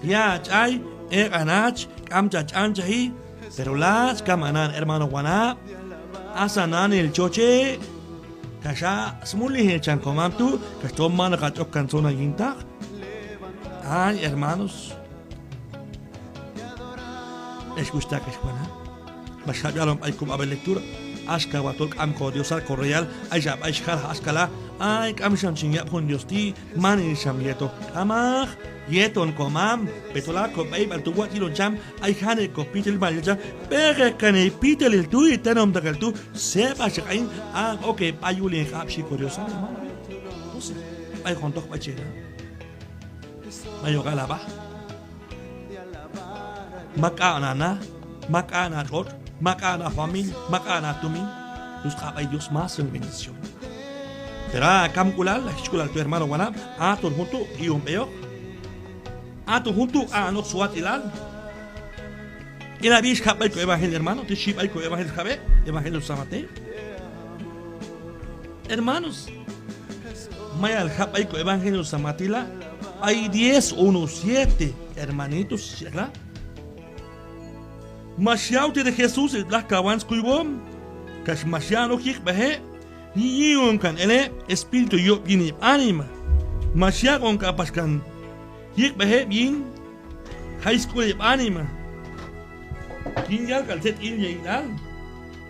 Ya' hach ay, eq'an hach, k'am chach anchaji. Pero lach kam hanan, hermano wanab'. Asan nanil choche'. Kax ha' smulnajil cham komam tu', kax tom manaq hach ok kan tzonan yintaq. Ay, hermanos. Ex wuxhtaq, ex wanab', max jab' yalon b'ay kob'a b'ay lectura. Axka wal tol k'am ko Diosal, ko reyal, ay xa b'ay chi jalaj axka la. Ay, k'am xam chin yab' jun Dios ti', manil xam yetoq. K'amaq, yeton komam, pero tol ha kob'eyb'al tu' watx' yilon cham, ay janik' ko pitalil, manil yal cham, b'eqeq kan he pitalil tu', he tanomtaqil tu', seb'axaq ayin, aq' ok heb'a yul hin q'ab', xhi ko Diosal, hermano. Entonces, b'ay jontoq b'ay che na'. Mayok alab'a. Mak aq'on ha na, mak aq'on ha tx'otx', mak aq'on ha familia, mak aq'on ha tumin. Yus q'ab' b'ay Dios más bendición. Pero ha kamk'ulal, ha jichk'ulal tu', hermano wanab', haton jun tu' i'on b'eyoq. Haton jun tu' aq'on ok swatx'ilal. Ila b'i ix jab' b'ay ko evangelio, hermano, ti xhi b'ay ko evangelio, jab'e, Evangelio San Mateo. Hermanos, mayal jab' b'ay ko Evangelio San Mateo la, b'ay diez uno siete, hermanitos, xhi la. Max yawtej Jesús heb' lajkawan skuywom, kax max ya'on ok yiqb'ej heb' yin yi'on kan el heb' espíritu yob' yin heb' anima. Max yaq'on k'apax kan yiqb'ej heb' yin jay sk'ul heb' anima, yin yal k'al tzet ilyailal,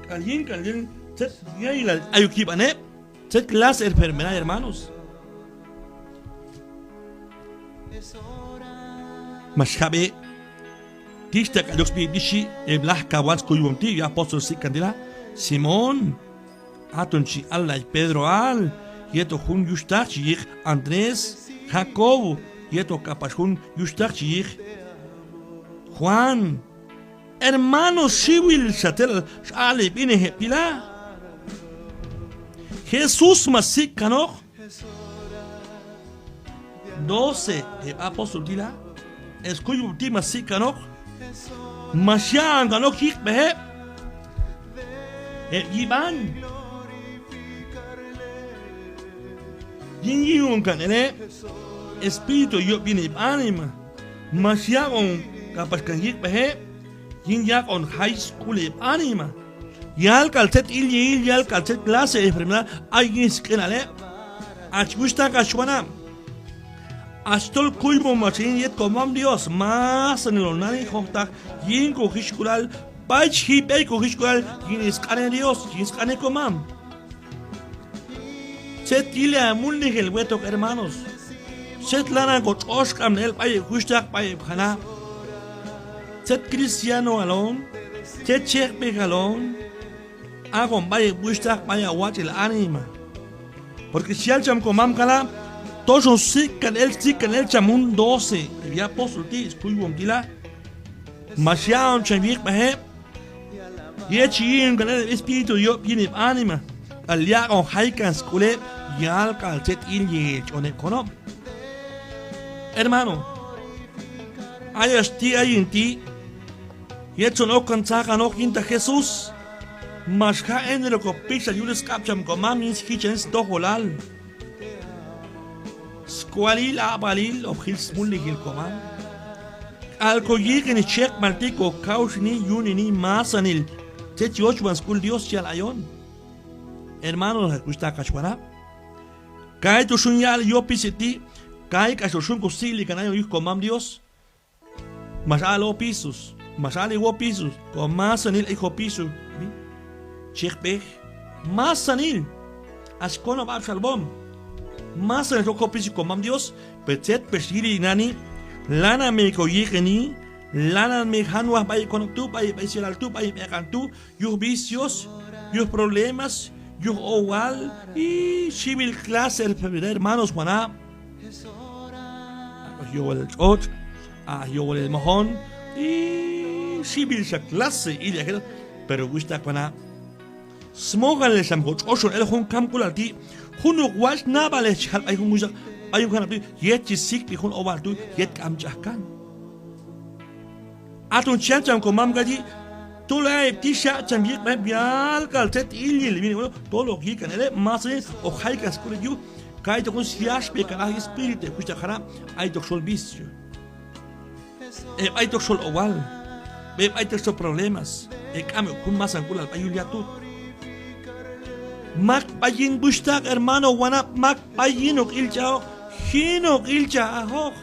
k'al yin k'al yin tzet yailal ayok yib'an heb'. Tzet clase enfermedad, hermanos. Max jab'e, tixta k'al yok sb'i heb' ixi, heb' lajkawan skuywom ti', heb' apóstol sik'kan ti' la. Simón, haton chi allay Pedroal, yetoq jun yuxhtaq chi yiq Andrés, Jacobo, yetoq k'apax jun yuxhtaq chi yiq Juan. Hermano, xiwil xa tzet xal heb' b'inej heb' ti' la. Jesús max sik' kanoq. Doce heb' apóstol ti' la, skuywom ti' max sik' kanoq, max yaq'on kanoq yiqb'ej heb', heb' yib'an. Yin yi'on kan el heb' espíritu yob' yin heb' anima, max yaq'on k'apax kan yiqb'ej heb', yin yaq'on jay sk'ul heb' anima. Yalk'al tzet ilyiil, yalk'al tzet clase enfermedad ay yin sq'inal heb'. Hach wuxhtaq, hach wanab', hach tol kuywom hach yin yet komam Dios, masanil on nani jojtaq yin kojichk'ulal, b'ay chi ji' b'ey kojichk'ulal yin sq'anej Dios, yin sq'anej komam. Tzet yili ha mulnajil wetoq, hermanos. Tzet lanan kotx'oxk'ab'nej el b'ay heb' juxhtaq, b'ay heb' janab'. Tzet cristianoal on, tzet chejb'ejal on, ajon b'ay heb' juxhtaq, b'ay ha watx'il anima. Porque chi yal cham komam kala', toxon sik' kan el, sik' kan el cham jun doce heb' yapóstol ti', skuywom ti' la. Max yaq'on cham yiqb'ej heb', yet chi yi'on kan el heb' espíritu yob' yin heb' anima, k'al yaq'on jay kan sk'ul heb', yalk'al tzet ilyiil ch'on heb' konob'. Hermano, ayach ti' ayin ti', yet chon ok kan tzajanoq yintaq Jesús, max ja' enero kopixal yul sq'ab' cham komam yin sjichan stojolal. Sk'ualil, aq'b'alil hoq jil smulnajil komam. K'al koyiqeni chekb'al ti', kokawxeni, yuneni masanil tzet chi yochwan sk'ul Dios chi yal ayon. Hermano, hach wuxhtaq, hach wanab', kaytu' xun yal yopiso ti', kay k'ax tol xun kosik'li kan ayon yuj komam Dios. Max aq'lay opiso, max aq'lay wopiso, komasanil ay jopiso, chejb'ej, masanil, hach konob' ab'xalwom, masanil ok jopiso komam Dios. Pero tzet pex yili nani, lanan mi koyiqeni, lanan mi janwaj b'ay heb' konob' tu', b'ay heb' b'ey syalal tu', b'ay heb' ek'an tu', yuj vicios, yuj problemas, yuj owal, y xiwil clase enfermedad, hermanos, wanab'. Aq'oj yowalil tx'otx', aq'oj yowalil mojon, y xiwil xa clase ilya' jetoq. Pero wuxhtaq, wanab', smojanil xam kotx'oxon el jun kamk'ulal ti', junoq watx' nab'alej chi jal b'ay jun wuxhtaq, b'ay jun janab' tu', yet chi sik'b'i jun owal tu', yet k'am ch'aj kan. Haton chi yal cham komam kay ti', tol ay heb' ti' xaq' cham yiqb'ej heb' yalk'al tzet ilyil, tol hoq yi' kan el heb', masanil hoq jay kan sk'ul heb' yuj. Kaytu' jun syaxb'ej kan aj espíritu heb' juxhtaq, janab', aytoq xol vicio, heb' aytoq xol owal, heb' aytoq xol problemas, heb' k'am heb' jun masank'ulal b'ay yul yatut. Mak b'ay yin wuxhtaq, hermano, wanab', mak b'ay yin hoq ilchaj ajoq, jin hoq ilchaj ajoq.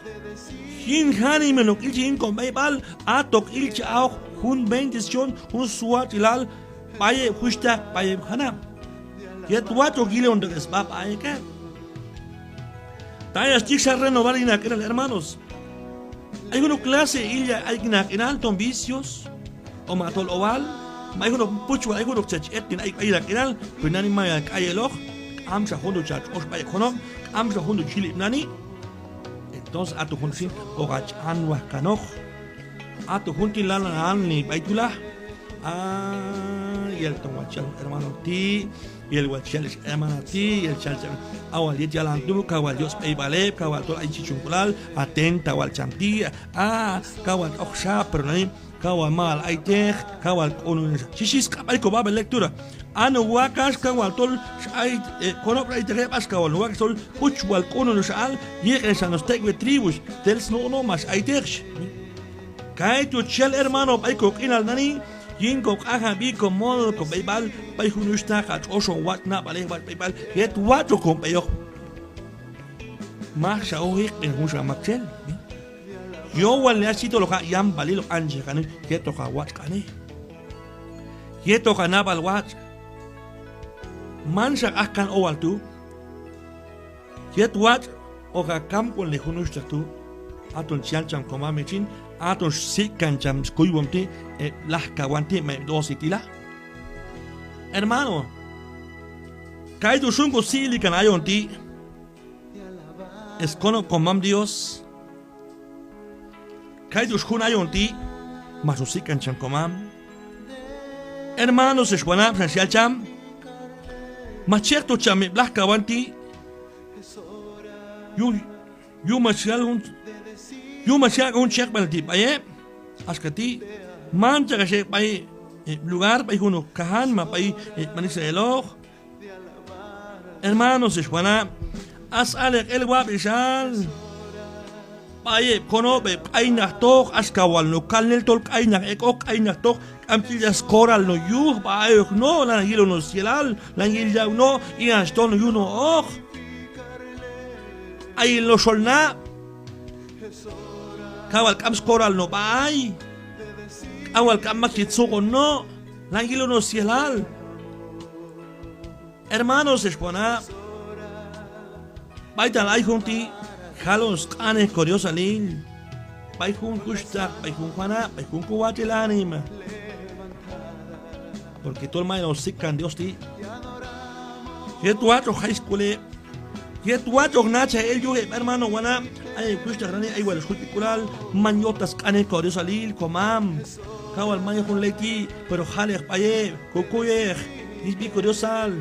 Jin janmiman hoq ilchaj yin kob'eyb'al, hat hoq ilchaj ajoq jun bendición, jun swatx'ilal b'ay heb' juxhtaq, b'ay heb' janab'. Yet watx' hoq yilontoq sb'a b'ay heb'. Ta ayach ti' xal renovar yin haq'inal, hermanos. Ay junoq clase ilya' ay yin haq'inal, ton vicios, o ma tol owal, ma ay junoq puchwal, ay junoq tzet chi etnen ay b'ay yin haq'inal, pero nani mayal k'ayeloq, k'amxa jun tu' cha tx'ox b'ay heb' konob', k'amxa jun tu' chi yil heb' nani. Entonces haton jun tu' xin hoq hach anwaj kanoq. Haton jun ti' lanan anlay b'ay tu' la. Ah, yel ton wal chi yal hermano ti', yel wal chi yal ex hermana ti', yel chi yal cham, a wal yet yalan tu', kaw wal yob' sb'eyb'al heb', kaw wal tol ay chichonk'ulal, atenta wal cham ti', a, kaw wal tx'oqxa, pero nani, kaw wal mayal ayteq, kaw wal k'ununxa. Xhi, xhi sq'ab' b'ay kob'ab'el lectura. A no wakax kaw wal tol x'ay, eh, konob' x'ayteq heb', axka wal no wakax tol puchwal k'ununxa al, yiqen xa no stek'wi tribu, tel snuno' max ayteq, xhi. Kaytu' chi yal hermano b'ay koq'inal nani, yin koq'ajanb'i, komodo, kob'eyb'al, b'ay jun wuxhtaq, ha tx'oxon watx' nab'alej, watx' b'eyb'al, yet watx' hoqon b'eyoq. Majxa hoq iqb'en junxa maktxel. Yowalil hach ti' tol hoq haq' yamb'alil, hoq q'anchej q'anej, yet hoq ha watx' q'anej, yet hoq ha nab'al watx'. Manxa hoq aj kan owal tu'. Yet watx' hoq ha kamk'ulnej jun wuxhtaq tu'. Haton chi yal cham komam heb' xin, haton sik' kan cham skuywom ti', heb' lajkawan ti', ma heb' doce ti' la. Hermano, kaytu' xun kosik'li kan ayon ti', skonob' komam Dios. Kaytu' xjun ayon ti', max on sik'kan cham komam. Hermanos, ex wanab', xan xyal cham, max chejtoq cham heb' lajkawan ti', yuj, yuj max yal jun, yuj max yaq' jun chekb'anil ti' b'ay heb'. Axka ti', manchaq ex ek' b'ay heb' lugar, b'ay junoq kajan ma b'ay heb' b'an Israeloq. Hermanos, ex wanab', ax aleq el wab'ixal b'ay heb' konob', heb' q'aynaqtoq, axka wal no' kalnel tol q'aynaq ek'oq, q'aynaqtoq, k'am chi yichaj skoral no' yuj, b'ay ayoq no' lanan yilon no' syelal, lanan yil yaw no', ijan chi toj no' yuj no' oq. Ayil no' xol nab', kaw wal k'am skoral no' b'ay, kaw wal k'am mak chi tzuq'on no', lanan yilon no' syelal. Hermanos, ex wanab', b'aytal ay jun ti' jalon sq'anej ko Diosalil b'ay jun juxhtaq, b'ay jun wanab', b'ay jun ko watx'il anima. Porque tol mayal on sik'kan Dios ti'. Yet watx' hoq jay sk'ul heb', yet watx' hoq nachaj el yuj heb', hermano, wanab', ay heb' juxhtaq nani ay wal ex jutb'ik'ulal, man yojtaq sq'anej ko Diosalil komam. Kaw wal man yaj jun ley ti', pero jaleq b'ay heb', kokuyej, yich b'i ko Diosal.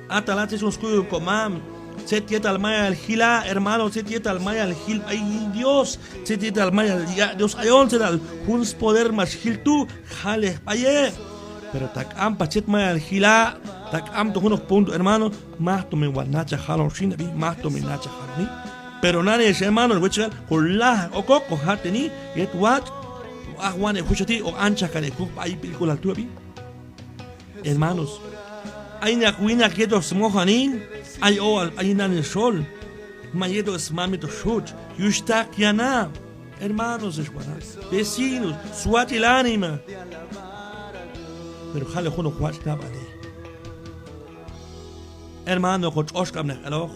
Atal a tzet chon skuyon komam, tzet yetal mayal jila', hermano, tzet yetal mayal jil b'ay yin Dios, tzet yetal mayal yaq' Dios ayon, tzetal jun spoder max jil tu', jaleq b'ay heb'. Pero ta k'am pax tzet mayal jila', ta k'amto junoq punto, hermano, majto mi wal nachaj jalon xin ab'i, majto mi nachaj jaloni. Pero nani ex hermano, wetx'ilal, ko lajaq okoq, ko jateni yet watx' hoq ajwan heb' juxhtaq ti', hoq anchaj kan heb' juj b'ay b'ilk'ulal tu' ab'i. Hermanos, ay naq winaq yetoq smojanil, ay owal b'ay yin nani xol, ma yetoq smam, yetoq stxutx, yuxhtaq, yanab', hermanos, ex wanab', vecinos, swatx'il anima. Pero jale junoq watx' nab'alej. Hermano, ko tx'oxk'ab' naq eloq,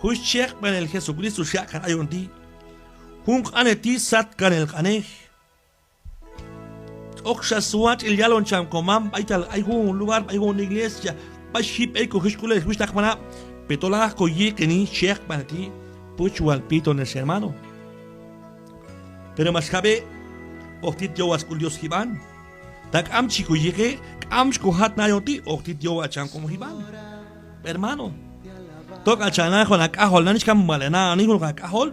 jun schejb'anil Jesucristo xyaq' kan ayon ti', jun q'anej ti' satkanil q'anej. Tx'oqxa swatx'il yalon cham komam b'aytal ay jun lugar, b'ay jun iglesia, b'ay xhi b'ey ko jichk'ulal ex wuxhtaq wanab', pero tol a ko yiqeni schejb'anil ti', puch wal piton ex hermano. Pero max jab'e', hoq tit yowal sk'ul Dios jib'an. Ta k'am chi ko yiqe', k'am chi ko jatne ayon ti', hoq tit yowal cham komam jib'an. Hermano, tok'al cha najon a k'ajol nani, chi kam wal a na'oni junoq a k'ajol.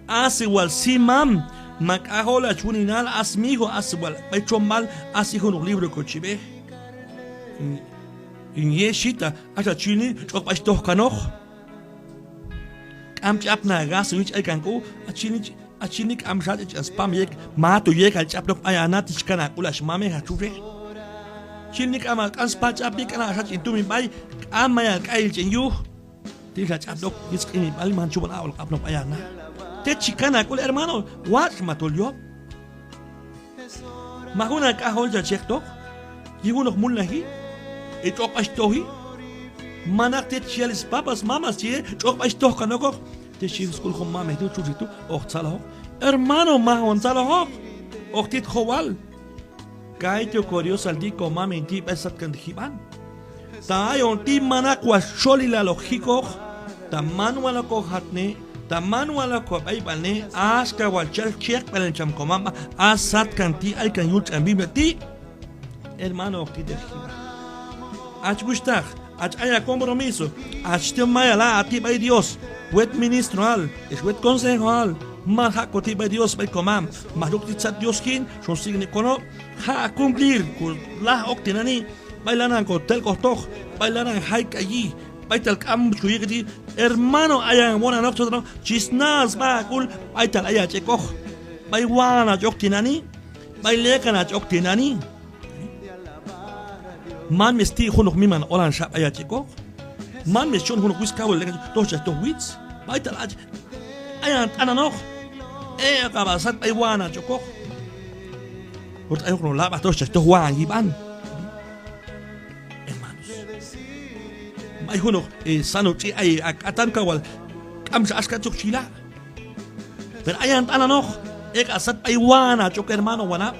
As wal simam ma k'ajol, hach wuninal, as mijo, as wal b'ay txomb'al, as yin junoq libro ko chib'ej. In, in yexita, axa chi yilni tx'oq b'ay chi toj kanoq. K'am ch'apni a gasto yin chi ay kan k'u, hach chi yilni chi Hach chi yilni k'amxa ch'an spam yek, mato yekal ch'apnoq b'ay a na, ti chi kan a k'ul hach mamej, hach txutxej. Chi yilni k'am, k'am spa ch'apni, k'am hach ch'en tumin b'ay, k'am mayal k'ayil ch'en yuj. Tix hach ch'apnoq yet sq'inib'al, man chub'an aq'b'al q'apnoq b'ay a na. Tet chi kan a k'ul, hermano, watx' ma tol yob'. Ma jun a k'ajol cha chejtoq yin junoq mulnaji, e tx'oq b'ay chi toji. Manaq tet chi yal spapas, mamas, chi yal tx'oq b'ay chi toj kan okoq. Tet chi yal sk'ul jun mamej tu', txutxej tu', hoq tzalajoq. Hermano, maj on tzalajoq. Hoq tit jowal. Kaytu' ko Diosal ti', ko mamin ti' b'ay satkan ti' jib'an. Ta ayon ti' manaq wal stxolilal hoq jikoq, ta man wal hoq ko jatne, ta man wal hoq ko b'eyb'alne, axka wal chal chejb'anil cham ko mam b'a, a satkan ti' ay kan yul tx'an Biblia ti'. Hermano, hoq tit ex jib'an. Hach wuxhtaq, hach ay a compromiso, hach to mayal a' a ti' b'ay Dios, wet ministroal, ex wet consejoal, man jaq' ko ti' b'ay Dios, b'ay ko mam, max ok tit sat Dios jin, xon sik'ni konob', jaq' a cumplir, ko laj ok tinani', b'ay lanan ko telk'ojtoq, b'ay lanan jay k'ayi, b'aytal k'am chi ko yiqe ti', hermano, ayan wonanoq, txotananoq, chi sna sb'a a k'ul, b'aytal ay hach ek'oq, b'ay wahan hach ok tinani', b'ay lekan hach ok tinani'. Man mi sti' junoq miman olan xa b'ay hach ek'oq. Man mi schon junoq witz kawil lekan toj chach toj witz. B'aytal hach ayan t'ananoq. Ek'ab' a sat b'ay wahan hach okoq. Ot ay junoq lab'aj toj chach toj wahan yib'an. Hermanos, b'ay junoq, eh, sano tx'i' ay a k'atan kawal k'amxa axka tzuk chi yila'. Pero ayan t'ananoq, ek'ab' a sat b'ay wahan hach ok, hermano, wanab'.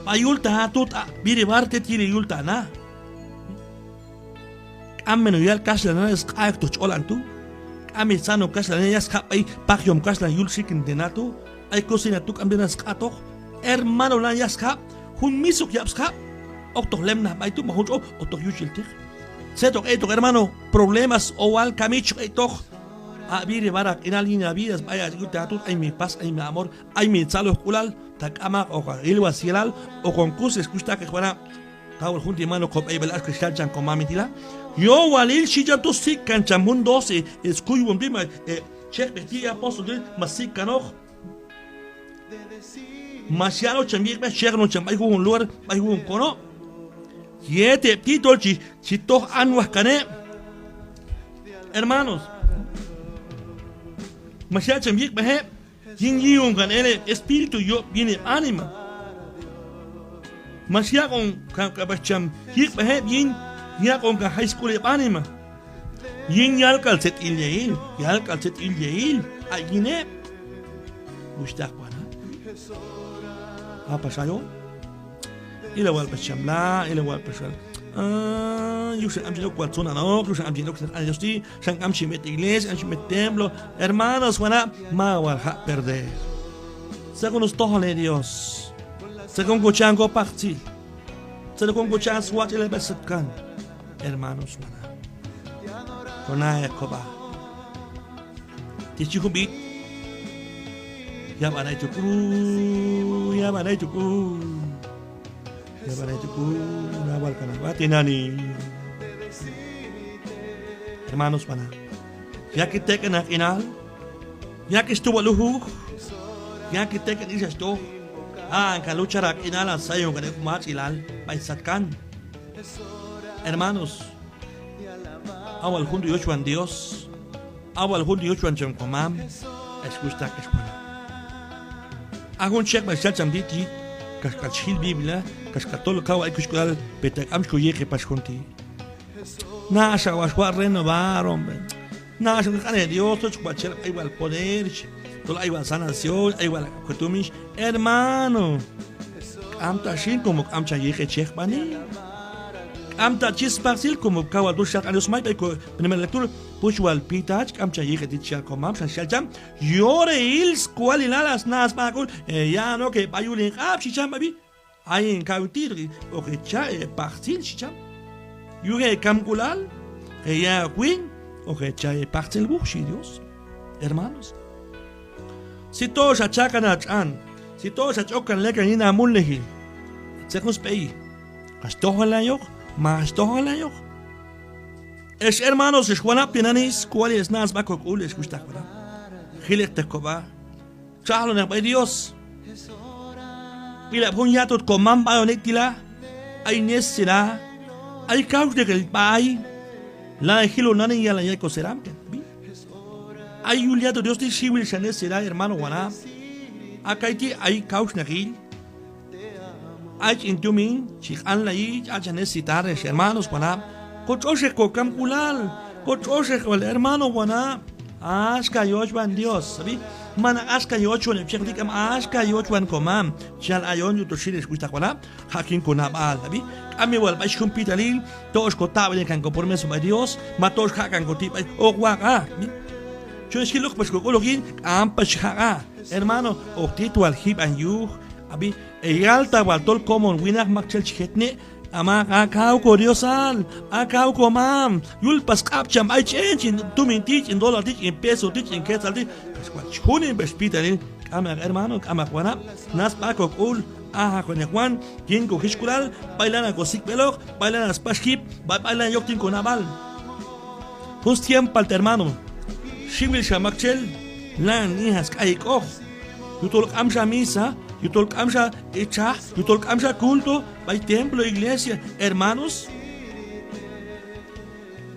B'ay yultaq a tu' ta' b'iri b'ar tet yili yultaq a na. K'am mi no yal kaxhlan a na, sq'a ok toj ch'olan tu'. K'am mi sano kaxhlan a na, ya sjab' b'ay pajyom kaxhlan yul xikin te na tu'. Ay cocina tu' k'am te na sq'a toj. hermano, lan yaj sjab', jun mis ok yab' sjab', oktoq lemnaj b'ay tu', ma jun tx'ow, oktoq yuchilteq. Tzet ok ek'toq, hermano, problemas, owal, kamich ok ek'toq. A b'iri b'araq q'inal yin a vida, b'ay a yul ta tut, ay mi paz, ay mi amor, ay mi tzalojk'ulal, ta k'amaq hoq a ilwas yelal, hoqon kus, ex wuxhtaq, ex wanab'. Ta wal jun ti' mano, ko b'eyb'al axka xal cham ko mamin ti' la. Yowalil xhi cham tu', sik'kan cham jun doce skuywom ti', ma, eh, chekb'ej ti', apóstol ti', ma sik'kanoq. Max yalon cham yiqb'ej, cheknon cham b'ay jujun lugar, b'ay jujun konob'. Yet heb' ti' tol chi, chi toj anwaj kan heb'. Hermanos, max yal cham yiqb'ej heb' yin yi'on kan el heb' espíritu yob' yin heb' anima. Max yaq'on kan k'apax cham yiqb'ej heb' yin yaq'on kan jay sk'ul heb' anima. Yin yalk'al tzet il ya'il, yalk'al tzet il ya'il, ay yin heb'. Wuxhtaq, wanab'. A pax ayon. Ila wal pax cham la, ila wal pax wal. Ah, yuj xan k'am chin ok wal tzunanoq, yuj xan k'am chin ok sna q'anej Dios ti', xan k'am chin b'et iglesia, k'am chin b'et templo. Hermanos, wanab', ma wal jaq' perder. Tzet jun stojol Dios. Tzet jun ko cha'on ko pajtzil. Tzet jun ko cha'on swatx'ilal b'ay satkan. Hermanos, wanab'. Ko na'ej ko b'a. Ti' chi jun b'it. Yab'an ay tu' k'ul, yab'an ay tu' k'ul. Yab'an ay tu' k'ul, nawal kan a b'a tinani'. Hermanos, wanab'. Yaqi tek'an a q'inal. Yaqi xtuwal ujuj. Yaqi tek'an ix ach toj. A'an kan luchar a q'inal, a sayon kan ek' matx'ilal b'ay satkan. Hermanos, a wal jun tu' yochwan Dios, a wal jun tu' yochwan cham ko mam, ex wuxhtaq, ex wanab'. A jun chekb'al xal cham ti' ti', kaxk'al chi jil Biblia, kaxk'al tol kaw ay kuxk'ulal, pero ta k'am chi ko yiqej pax jun ti'. Naxa wal xwaq' renovar, hombre. Naxa wal q'anej Dios, tol chi wal chelab', ay wal poder, tol ay wal sanación, ay wal ko tumin, hermano. K'am ta xin, como k'am cha yiqej chejb'anil. K'am ta chi spajtzil, como kaw wal tu' xal q'anej Dios may b'ay ko primera lectura, puch wal pita ach, k'am cha yiqej ti' chi yal ko mam, xan xal cham, yoreil skwalilal a sna sb'a k'ul, e, ya'on ok e b'a yul hin q'ab', xhi cham b'ab'i. Ayin kaw ti' hoq e cha' e pajtzil, xhi cham. Yuj e kamk'ulal, e ya' ok win, hoq e cha' e pajtzil wuj, xhi Dios. Hermanos, si to xa cha' kan a tx'an, si to xa ch'ok kan lekan yin a mulnajil, tzet jun sb'eyi, kax tojol ayoq, ma kax tojol ayoq. Ex hermanos, ex wanab', tinani' skwalil sna sb'a ko k'ul, ex wuxhtaq, wanab'. Jilejteq ko b'a. Txajloneq b'ay Dios. Ilab' jun yatut ko mam b'ayon ek' ti' la. Ay necesidad. Ay kawxnaqil b'ay. Lanan jilon nani, yalan yay ko seram kan. Ay yul yatut Dios ti' xiwil xa necesidad, hermano, wanab'. A kayti' ay kawxnaqil. Ay ch'in tumin chi q'anlayi, ch'a'chaj necesitar, ex hermanos, wanab'. Ko tx'oxeq ko kamk'ulal, ko tx'oxeq wal, hermano, wanab'. Axka yochwan Dios, ab'i. Manaq axka yochwan heb' chekb'ej ti', k'am, axka yochwan ko mam. Chi yal ayon yujtol xin, ex wuxhtaq, wanab', jaq' yin ko nab'al, ab'i. K'am mi wal b'ay xhi jun pitalil, tox ko taq'b'anen kan ko promeso b'ay Dios, ma tox jaq' kan ko ti' b'ay, hoq waq'a', ab'i. Chon xjil ok pax ko k'ul ok yin, k'am pax chi jaq'a'. Hermano, hoq tit wal jib'an yuj, ab'i. E yalta wal tol komon winaq maktxel chi jetne', a maq, a kaw ko Diosal, a kaw ko mam, yul pax sq'ab' cham ay ch'en ch'in tumin ti', ch'in dólar ti', ch'in peso ti', ch'in quetzal ti', kax wal chi junen pax pitalil, k'amaq hermano, k'amaq wanab', na sb'a ko k'ul, a jaq'oneq wan yin ko jixk'ulal, b'ay lanan ko sik'b'eloq, b'ay lanan spax jip, b'ay, b'ay lanan yok yin ko nab'al. Jun stiempoal ta' hermano, xiwil xa maktxel lanan nijan sk'ay ek'oq. Yujtol k'amxa misa, yujtol k'amxa txaj, yujtol k'amxa culto b'ay templo, iglesia, hermanos.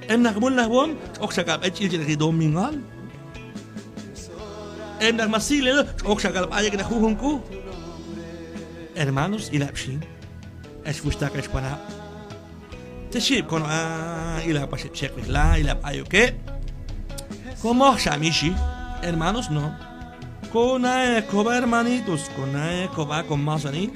Heb' naq mulnajwom, tx'oqxa k'al b'ay ch'ilchaj naq domingoal. Heb' naq max sik'lelal, tx'oqxa k'al b'ay ek' naq jujun k'u. Hermanos, ilab' xin, ex wuxhtaq, ex wanab'. Tzet xhi heb' konob', a, ilab' pax heb' chekb'ej la, ilab' ayok heb'. Ko moj xa mi xhi. Hermanos, no. Ko na'ej ko b'a, hermanitos, ko na'ej ko b'a ko masanil.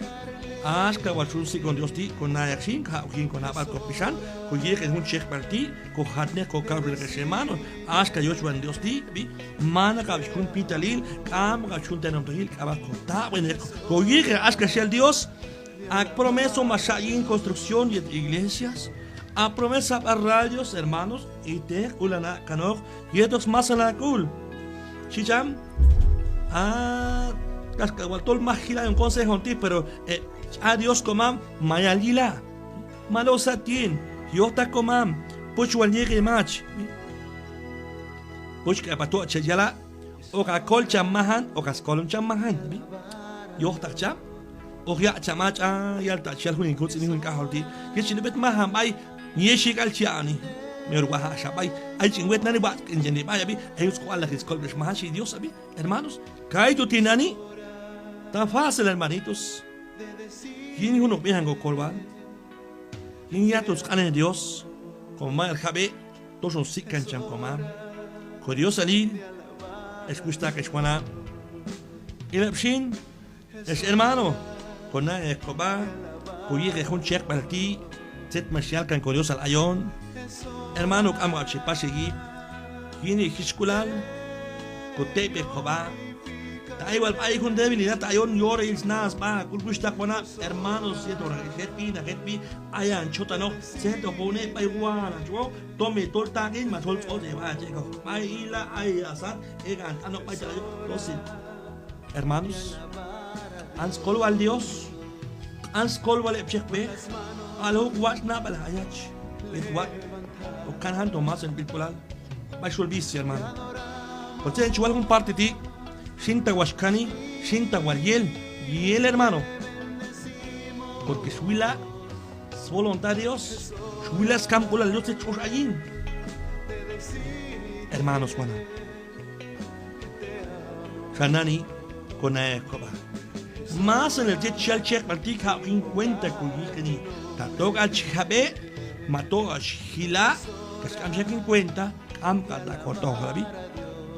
Axka wal xyun sik'on Dios ti', ko na'ej xin, ko jab' ok yin ko nab'al ko pixan, ko yiqen jun chekb'al ti', ko jatnej, ko kawxanej ex hermano, axka yochwan Dios ti', ab'i, manaq ab' xyun pitalil, k'amaq ab' xyun tenomtajil, k'amaq ko taq'wenej, ko yiqen axka xal Dios. A promeso max xa' yin construcción yet iglesias, a promesa b'a radios, hermanos, y te' k'ulan a' kanoq yetoq smasanil a k'ul. Chi cham, a, kaxk'al wal tol maj jila' yin consejo ti', pero, eh, a Dios komam mayal yila'. Malo sat yin, yojtaq komam, puch wal yiqi mach. Puch k'apato' che yala', hoq a kol cham majan, hoq a skolon cham majan, ab'i. Yojtaq cham, hoq ya' cham a ch'an, yal ta chi yal jun hin kutz'in, jun hin k'ajol ti'. Yet chin b'et majan b'ay, yexik'al chi ya'oni. Mero waj a xa b'ay. Ay ch'in wet nani watx' k'in yeni b'ay, ab'i. Ay jun sk'ual naq hin skolb'al ex majan, xhi Dios, ab'i. Hermanos, kaytu' tinani'. Tan fácil, hermanitos. Yin junoq b'ijan ko kolwal. Yin yatut sq'anej Dios, ko mayal jab'e', toxon sik'kan cham komam. Ko Diosalil, ex wuxhtaq, ex wanab'. Ilab' xin, ex hermano, ko na'ej ko b'a, ko yiqej jun chekb'al ti', tzet max yalkan ko Diosal ayon. Hermano, k'amaq ab' che pax heyip. Yin heyichk'ulal, ko teb'ej ko b'a. Ta ay wal b'ay jun debilidad ta ayon, yorahil sna sb'a, k'ul wuxhtaq, wanab', hermanos, yet ora jetb'i, na jetb'i, ayan chotanoq, tzet hoq ko une' b'ay wanan chwoq, tomi tol taq'in, ma tol tz'otz'ej b'a ch'ek'oq. B'ay ila', ay asat, ek'an t'anoq b'ay ch'ek'oq. Entonces, hermanos, q'an skolwal Dios, q'an skolwal heb' chekb'ej, alok watx' nab'al ayach, yet watx' hoq kan jan to masanil b'ilk'ulal. B'ay xol vicio, hermano. Por tzet chi wal jun parte ti', xin ta wal xkani, xin ta wal yel, yel, hermano. Porque xwila' svoluntad Dios, xwila' skamk'ulal Dios tzet tx'ox ayin. Hermanos, wanab'. Xa nani, ko na'ej ko b'a. Masanil tzet chi yal chekb'al ti', jab' yin cuenta ko yiqeni. Ta tok'al chi jab'e', ma tok'al chi jila', kax k'am chi yaq' yin cuenta, k'am k'al ta' ko tojol ab'i.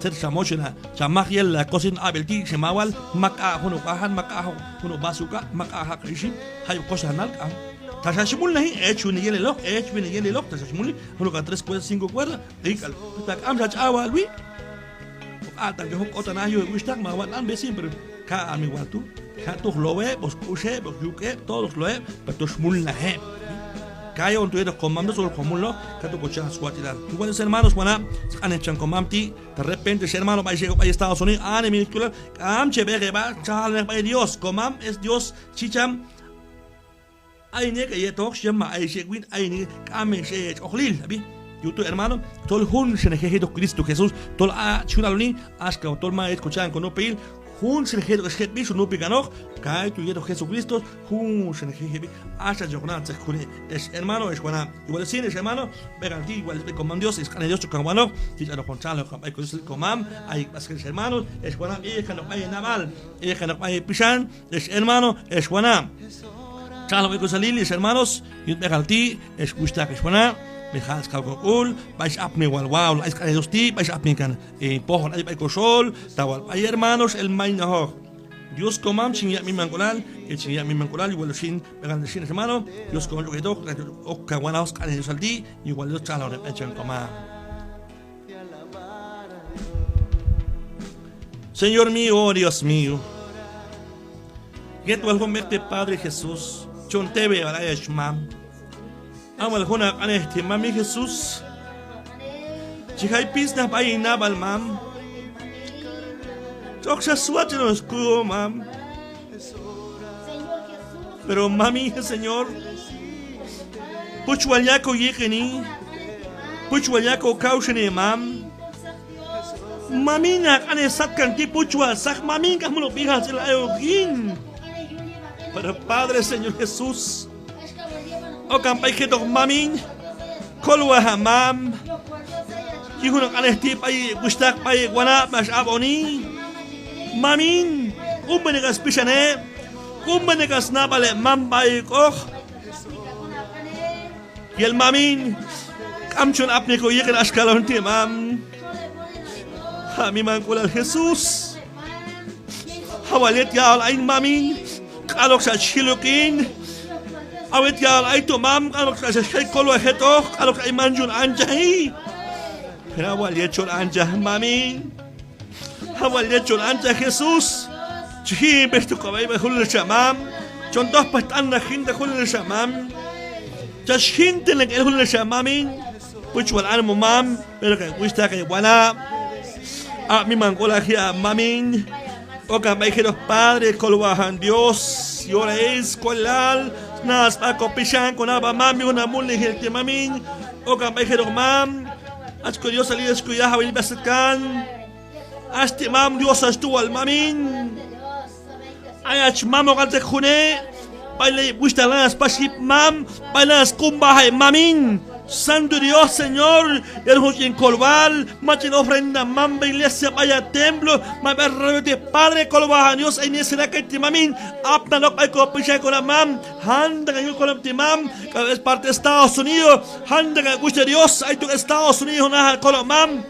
Tzet xa mochena, cha maj yel la cocina ab'il ti', xe mawal, mak aq' junoq b'ajan, mak aq' junoq vaso k'ab', mak aq' jaq' ixim, jayeb' koxanal k'am. Ta xa chi mulnaji, echwin yeneloq, echwin yeneloq, ta xa chi mulnaji, junoq a tres cuerda, cinco cuerda, ik'al, ta k'am xa ch'awal wi'. Hoq aq'tan k'al jun k'otan a yuj heb' wuxhtaq, ma watx' nani, siempre ka'mi wal tu'. Katu' hoq low heb', hoq k'ux heb', hoq yuk' heb', todo hoq low heb', pero to xmulnaj heb'. Kayon tu' yetoq komam Dios, hoq komulnoq, katu' kocha' swatx'ilal. Igual ex hermanos, wanab', sq'anej cham komam ti', ta repente ex hermano b'ay x'ek'oq b'ay Estados Unidos, anima yet k'ulal, k'am che b'eq heb'a, txajlonej b'ay Dios, komam es Dios, chi cham. Ayin ek' heyetoq, xhi cham, ma ayex ek' win, ayin ek', k'am ex ek' heyet tx'oqlil, ab'i. Yuj tu' hermano, tol junxanej heyetoq Cristo Jesús, tol a chi jun aloni, axka tol ma yet kocha'on konopil, junxanej heyetoq ex jetb'i, xon nupi kanoq, kaytu' yetoq Jesucristo, junxanej heyeb'i, axa chi hoq na'on tzet june', ex hermano, ex wanab'. Igual xin, ex hermano, b'eqal ti' igual b'et komam Dios, ex q'anej Dios, chon kan wanoq, chi ch'anoq hon txajlojoqab' b'ay ko Dios komam, ayek' pax ex hermano, ex wanab', iqanoq b'ay henab'al, iqanoq b'ay hepisan, ex hermano, ex wanab'. Txajloq b'ay ko Diosalil, ex hermanos, yut b'eqal ti', ex wuxhtaq, ex wanab', mi jal skawil ko k'ul, b'ay x'apni wal wal, ay sq'anej Dios ti', b'ay x'apni kan, eh, pojon ay b'ay ko xol, ta wal b'ay hermano x'el maynajoq. Dios komam chin yaq' mimank'ulal, yet chin yaq' mimank'ulal, igual xin, b'eqal xin, ex hermano, Dios komam ch'ok' hetoq, ok kan wanajoq sq'anej Diosal ti', igual Dios txajlonej b'ay cham komam. Señor mío, oh Dios mío. Yet wal jun b'eq te Padre Jesús, chon tewi wal ayach mam. An wal jun ha q'anej ti' mami Jesús. Chi jay pitznej b'ay hin nab'al mam. Tx'oqxa swatx'ilon skuyoj mam. Pero mami, Señor, puch wal ya' ko yiqeni, puch wal ya' ko kawxeni mam. Mamin, ha q'anej satkan ti' puch wal saq mamin, k'am junoq b'ihal tz'il ayoq yin. Pero Padre, Señor Jesús, okan b'ay jetoq mamin, kolwaj ha mam. Yin jun ha q'anej ti' b'ay heb' wuxhtaq, b'ay heb' wanab' max ab'oni. Mamin, q'umb'enek ha spixan heb', q'umb'enek ha snab'al heb' mam b'ay ek'oq. Yel mamin, k'am chon apni ko yiqen axka hon ti' mam. Ha mimank'ulal Jesús. Ha wal yet ya'ol ayin mamin. k'al hoq xa chi jil ok hin. A wet ya'on ayto mam, k'al hoq xa chi jay kolwaj jetoq, k'al hoq ay man chon anchaji. Pero a wal yet chon anchaj mamin. A wal yet chon anchaj Jesús. Chi ji' hin pextoq k'al b'ay b'ay junelxa mam. Chon toj pax t'annaq jintaq junelxa mam. Chach jintelnaq el junelxa mamin. Puch wal anima mam, pero kay wuxhtaq kay wanab'. A miman k'ulal ji' a mamin. Okan b'ay jetoq Padre, kolwajan Dios, yora is kolal, nas b'a ko pixan ko nab'a mam, yuj na mulnajil ti' mamin. Okan b'ay jetoq mam. Hach ko Dios alil, hach ko yajawil b'ay satkan. Hach ti' mam Dios hach tu' wal mamin. Ayach mam hoq alteq june'. B'ay la yip wuxhtaq lanan spax yip mam. B'ay lanan sq'umb'aj heb' mamin. Santo Dios, Señor, yal jun ch'en kolwal, ma ch'en ofrenda mam b'ay iglesia, b'ay a templo, ma b'ay radio ti' Padre, kolwajan Dios, ay necesidad kayti' mamin. Apnaloq b'ay ko pixan ko nab'a mam. Jantaq a yul konob' ti' mam, k'al b'ay parte Estados Unidos, jantaq a wuxhtaq Dios aytoq Estados Unidos, jun a kolob' mam.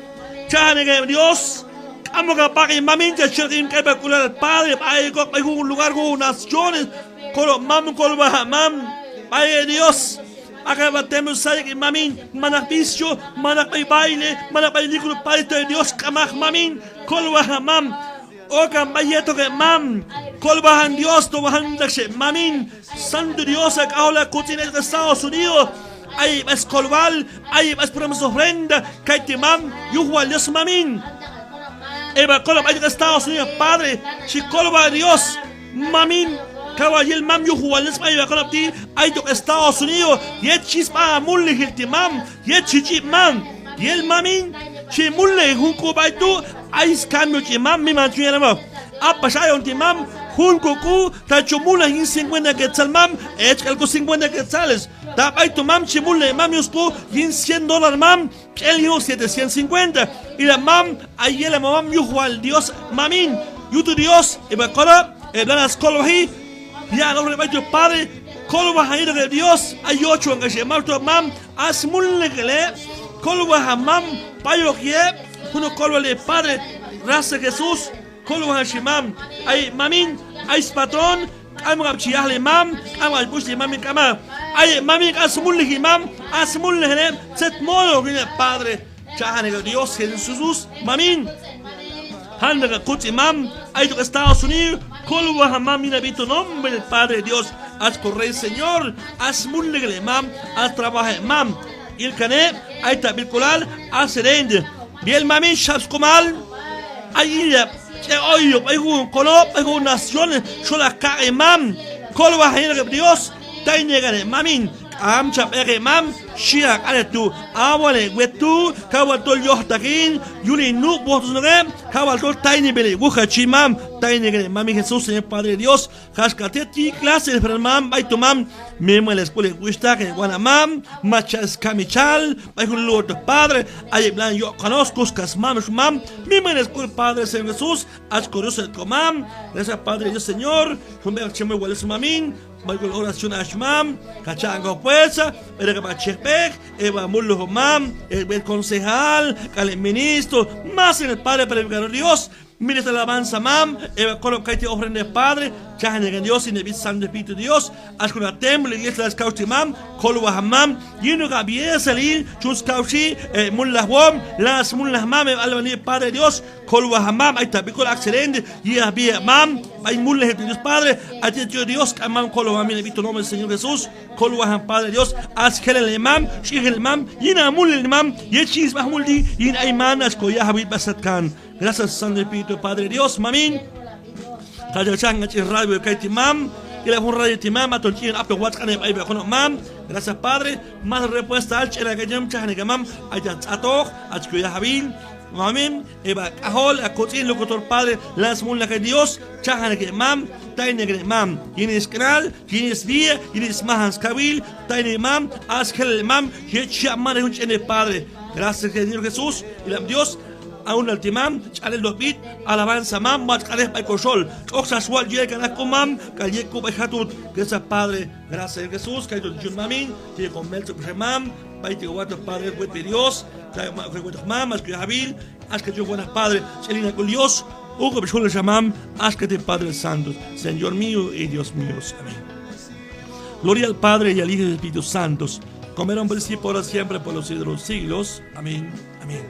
Chajan ek' heb' Dios. K'am ok a paq'in mamin, chach chi ok hin k'ay b'ay k'ulal Padre, b'ay ek'oq b'ay jun lugar, jun naciones. Kolob' mam, kolwajan mam. B'ay ek' Dios. Ak'al b'a templo say ek' mamin. Manaq vicio, manaq b'ay baile, manaq b'ay likulu, Padre Dios, k'amaq mamin. Kolwajan mam. Okan b'ay yetoq heb' mam. Kolwajan Dios, to wajan tak' heb' mamin. Santo Dios, a k'ajol a kutz'in aytoq Estados Unidos. Ay b'ay skolwal, ay b'ay spromeso ofrenda, kayti' mam, yuj wal Dios mamin. Heb' a kolob' aytoq Estados Unidos, Padre, chi kolwaj Dios mamin. Kaw a yel mam, yuj wal Dios b'ay heb' a kolob' ti' aytoq Estados Unidos, yet chi sb'a a mulnajil ti' mam, yet chi ch'ib' mam. Yel mamin, chi mulnaj jun k'u b'ay tu', ay scambio ch'en mam, miman ch'en yel mam. A pax ayon ti' mam, jun ko k'u, ta chon mulnaj yin cincuenta quetzal mam, echk'al ko cincuenta quetzales. Ta b'ay tu' mam, chi mulnaj heb' mam, yus k'u yin cien dólar mam, ch'el yin ok setecientos cincuenta. Ila mam, ay yel a mam, yuj wal Dios mamin. Yuj tu' Dios heb' a kolob', heb' lanan skolwaji, ya'on ok b'ay tu' Padre, kolwajan yetoq heb' Dios, ay yochwan k'ax heb' mam tu' mam, a smulnajil heb', kolwajan mam, b'ay ok yeb', junoq kolwal heb' Padre, gracias Jesús. Kolwajan xhi mam, ay heb' mamin, ay spatrón, k'am k'ab' chi yajli mam, k'am k'ab' b'uchli mamin, k'amaq. Ay heb' mamin, a smulnajil mam, a smulnajil heb', tzet modo ok yin heb' Padre. Chajan ek' heb' Dios Jesús mamin. Jantaq a kutz'in mam, aytoq Estados Unidos, kolwajan mam yin a b'it tu' nombre del Padre Dios, hach ko Rey Señor, a smulnajil heb' mam, a strab'aj heb' mam. Ilkan heb', ay ta b'ilk'ulal, a serente. B'ay el mamin xab' sq'umal, ay ilab' ch'en oyoq b'ay jun konob', b'ay jun nación, xol a kaq'in mam, kolwajan yetoq heb' Dios, taynekan heb' mamin, k'am cha b'eq heb' mam, xhi a q'anej tu', a wal heb' wet tu', kaw wal tol yojtaq hin, yul hin nuq' wojtosnoq heb', kaw wal tol tayneb'il heb' wuj hach hin mam, taynekan heb' mamin Jesús, Señor Padre Dios, Kaxk'al tet yin clase de enfermedad mam b'ay tu' mam, miman sk'ul heb' wuxhtaq heb' wanab' mam, ma cha skamichal b'ay jun lugar tu' Padre, ay heb' lanan yoq' kanoq, skuskas mam, xhi mam, miman sk'ul Padre Señor Jesús, hach ko Dios heb' komam, gracias Padre Dios Señor, jun b'eq chi mul wal Dios mamin, b'ay jun oración hach mam, ka cha'on ko fuerza, b'ereq heb' a chejb'ej, heb' a mulnajil mam, heb' concejal, k'al heb' ministro, más en el Padre, Padre Dios, Ministro alabanza mam, heb' a kolob' kayti' ofrenda Padre, chajan ek' heb' Dios yin heb' b'it Santo Espíritu Dios, hach jun a templo, iglesia, hach kawxti' mam, kolwajan mam, yin ok a b'esalil, chun skawxi, heb' mulnajwom, lanan smulnaj mam, heb' albañil Padre Dios, kolwajan mam, ay ta b'ilk'ulal, excelente, yi' a b'i heb' mam, b'ay mulnajil tu' Dios Padre, ay ti' Dios, k'am mam, kolwajan mam yin heb' b'it tu' nombre Señor Jesús, kolwajan Padre Dios, hach jelal heb' mam, ch'ijelal heb' mam, yin a mulnajil mam, yet chi sb'a jun mul ti', yin ayman, hach ko yajawil b'ay satkan. Gracias Santo Espíritu Padre Dios, mamin. Kaytu' ch'an ch'en radio kayti' mam. Ilab' jun radio ti' mam, haton ch'en apnoq watx' q'anej b'ay heb' konob' mam. Gracias Padre. Más respuestal ch'en kayti' mam, chajan ek' mam. Ay ta tz'atoq, hach ko yajawil. Mamin, heb' a k'ajol, a kotz'in, locutor Padre, lanan smulnaj kayti' Dios, chajan ek' heb' mam, taynekan heb' mam. Yin sk'inal, yin sb'i, yin smajan skawil, taynekan heb' mam, hach jelal heb' mam, yet chi yaq' manej jun ch'en heb' Padre. Gracias Señor Jesús, ilab' Dios, A unal ti' mam, ch'alel to b'it, alabanza mam, watx' q'anej b'ay ko xol. Tx'oqxa swal yul yaykan aj k'u mam, k'al yek' k'u b'ay jatut. Gracias Padre, gracias Jesús, kaytu' ch'yun mamin, ti' ko meltzoj b'ay mam, b'ay ti' ko watx'toq Padre, wetb'i Dios, ta ma' ko watx'toq mam, hach ko yajawil, axka chi ok wanaj Padre, ch'el yin a k'ul Dios, Uqub' xhulal xa mam, axka ti' Padre Santos, Señor mío y Dios mío. Amén. Gloria al Padre y al Hijo y al Espíritu Santos, como era un principio, ahora siempre, por los siglos de los siglos. Amén. Amén.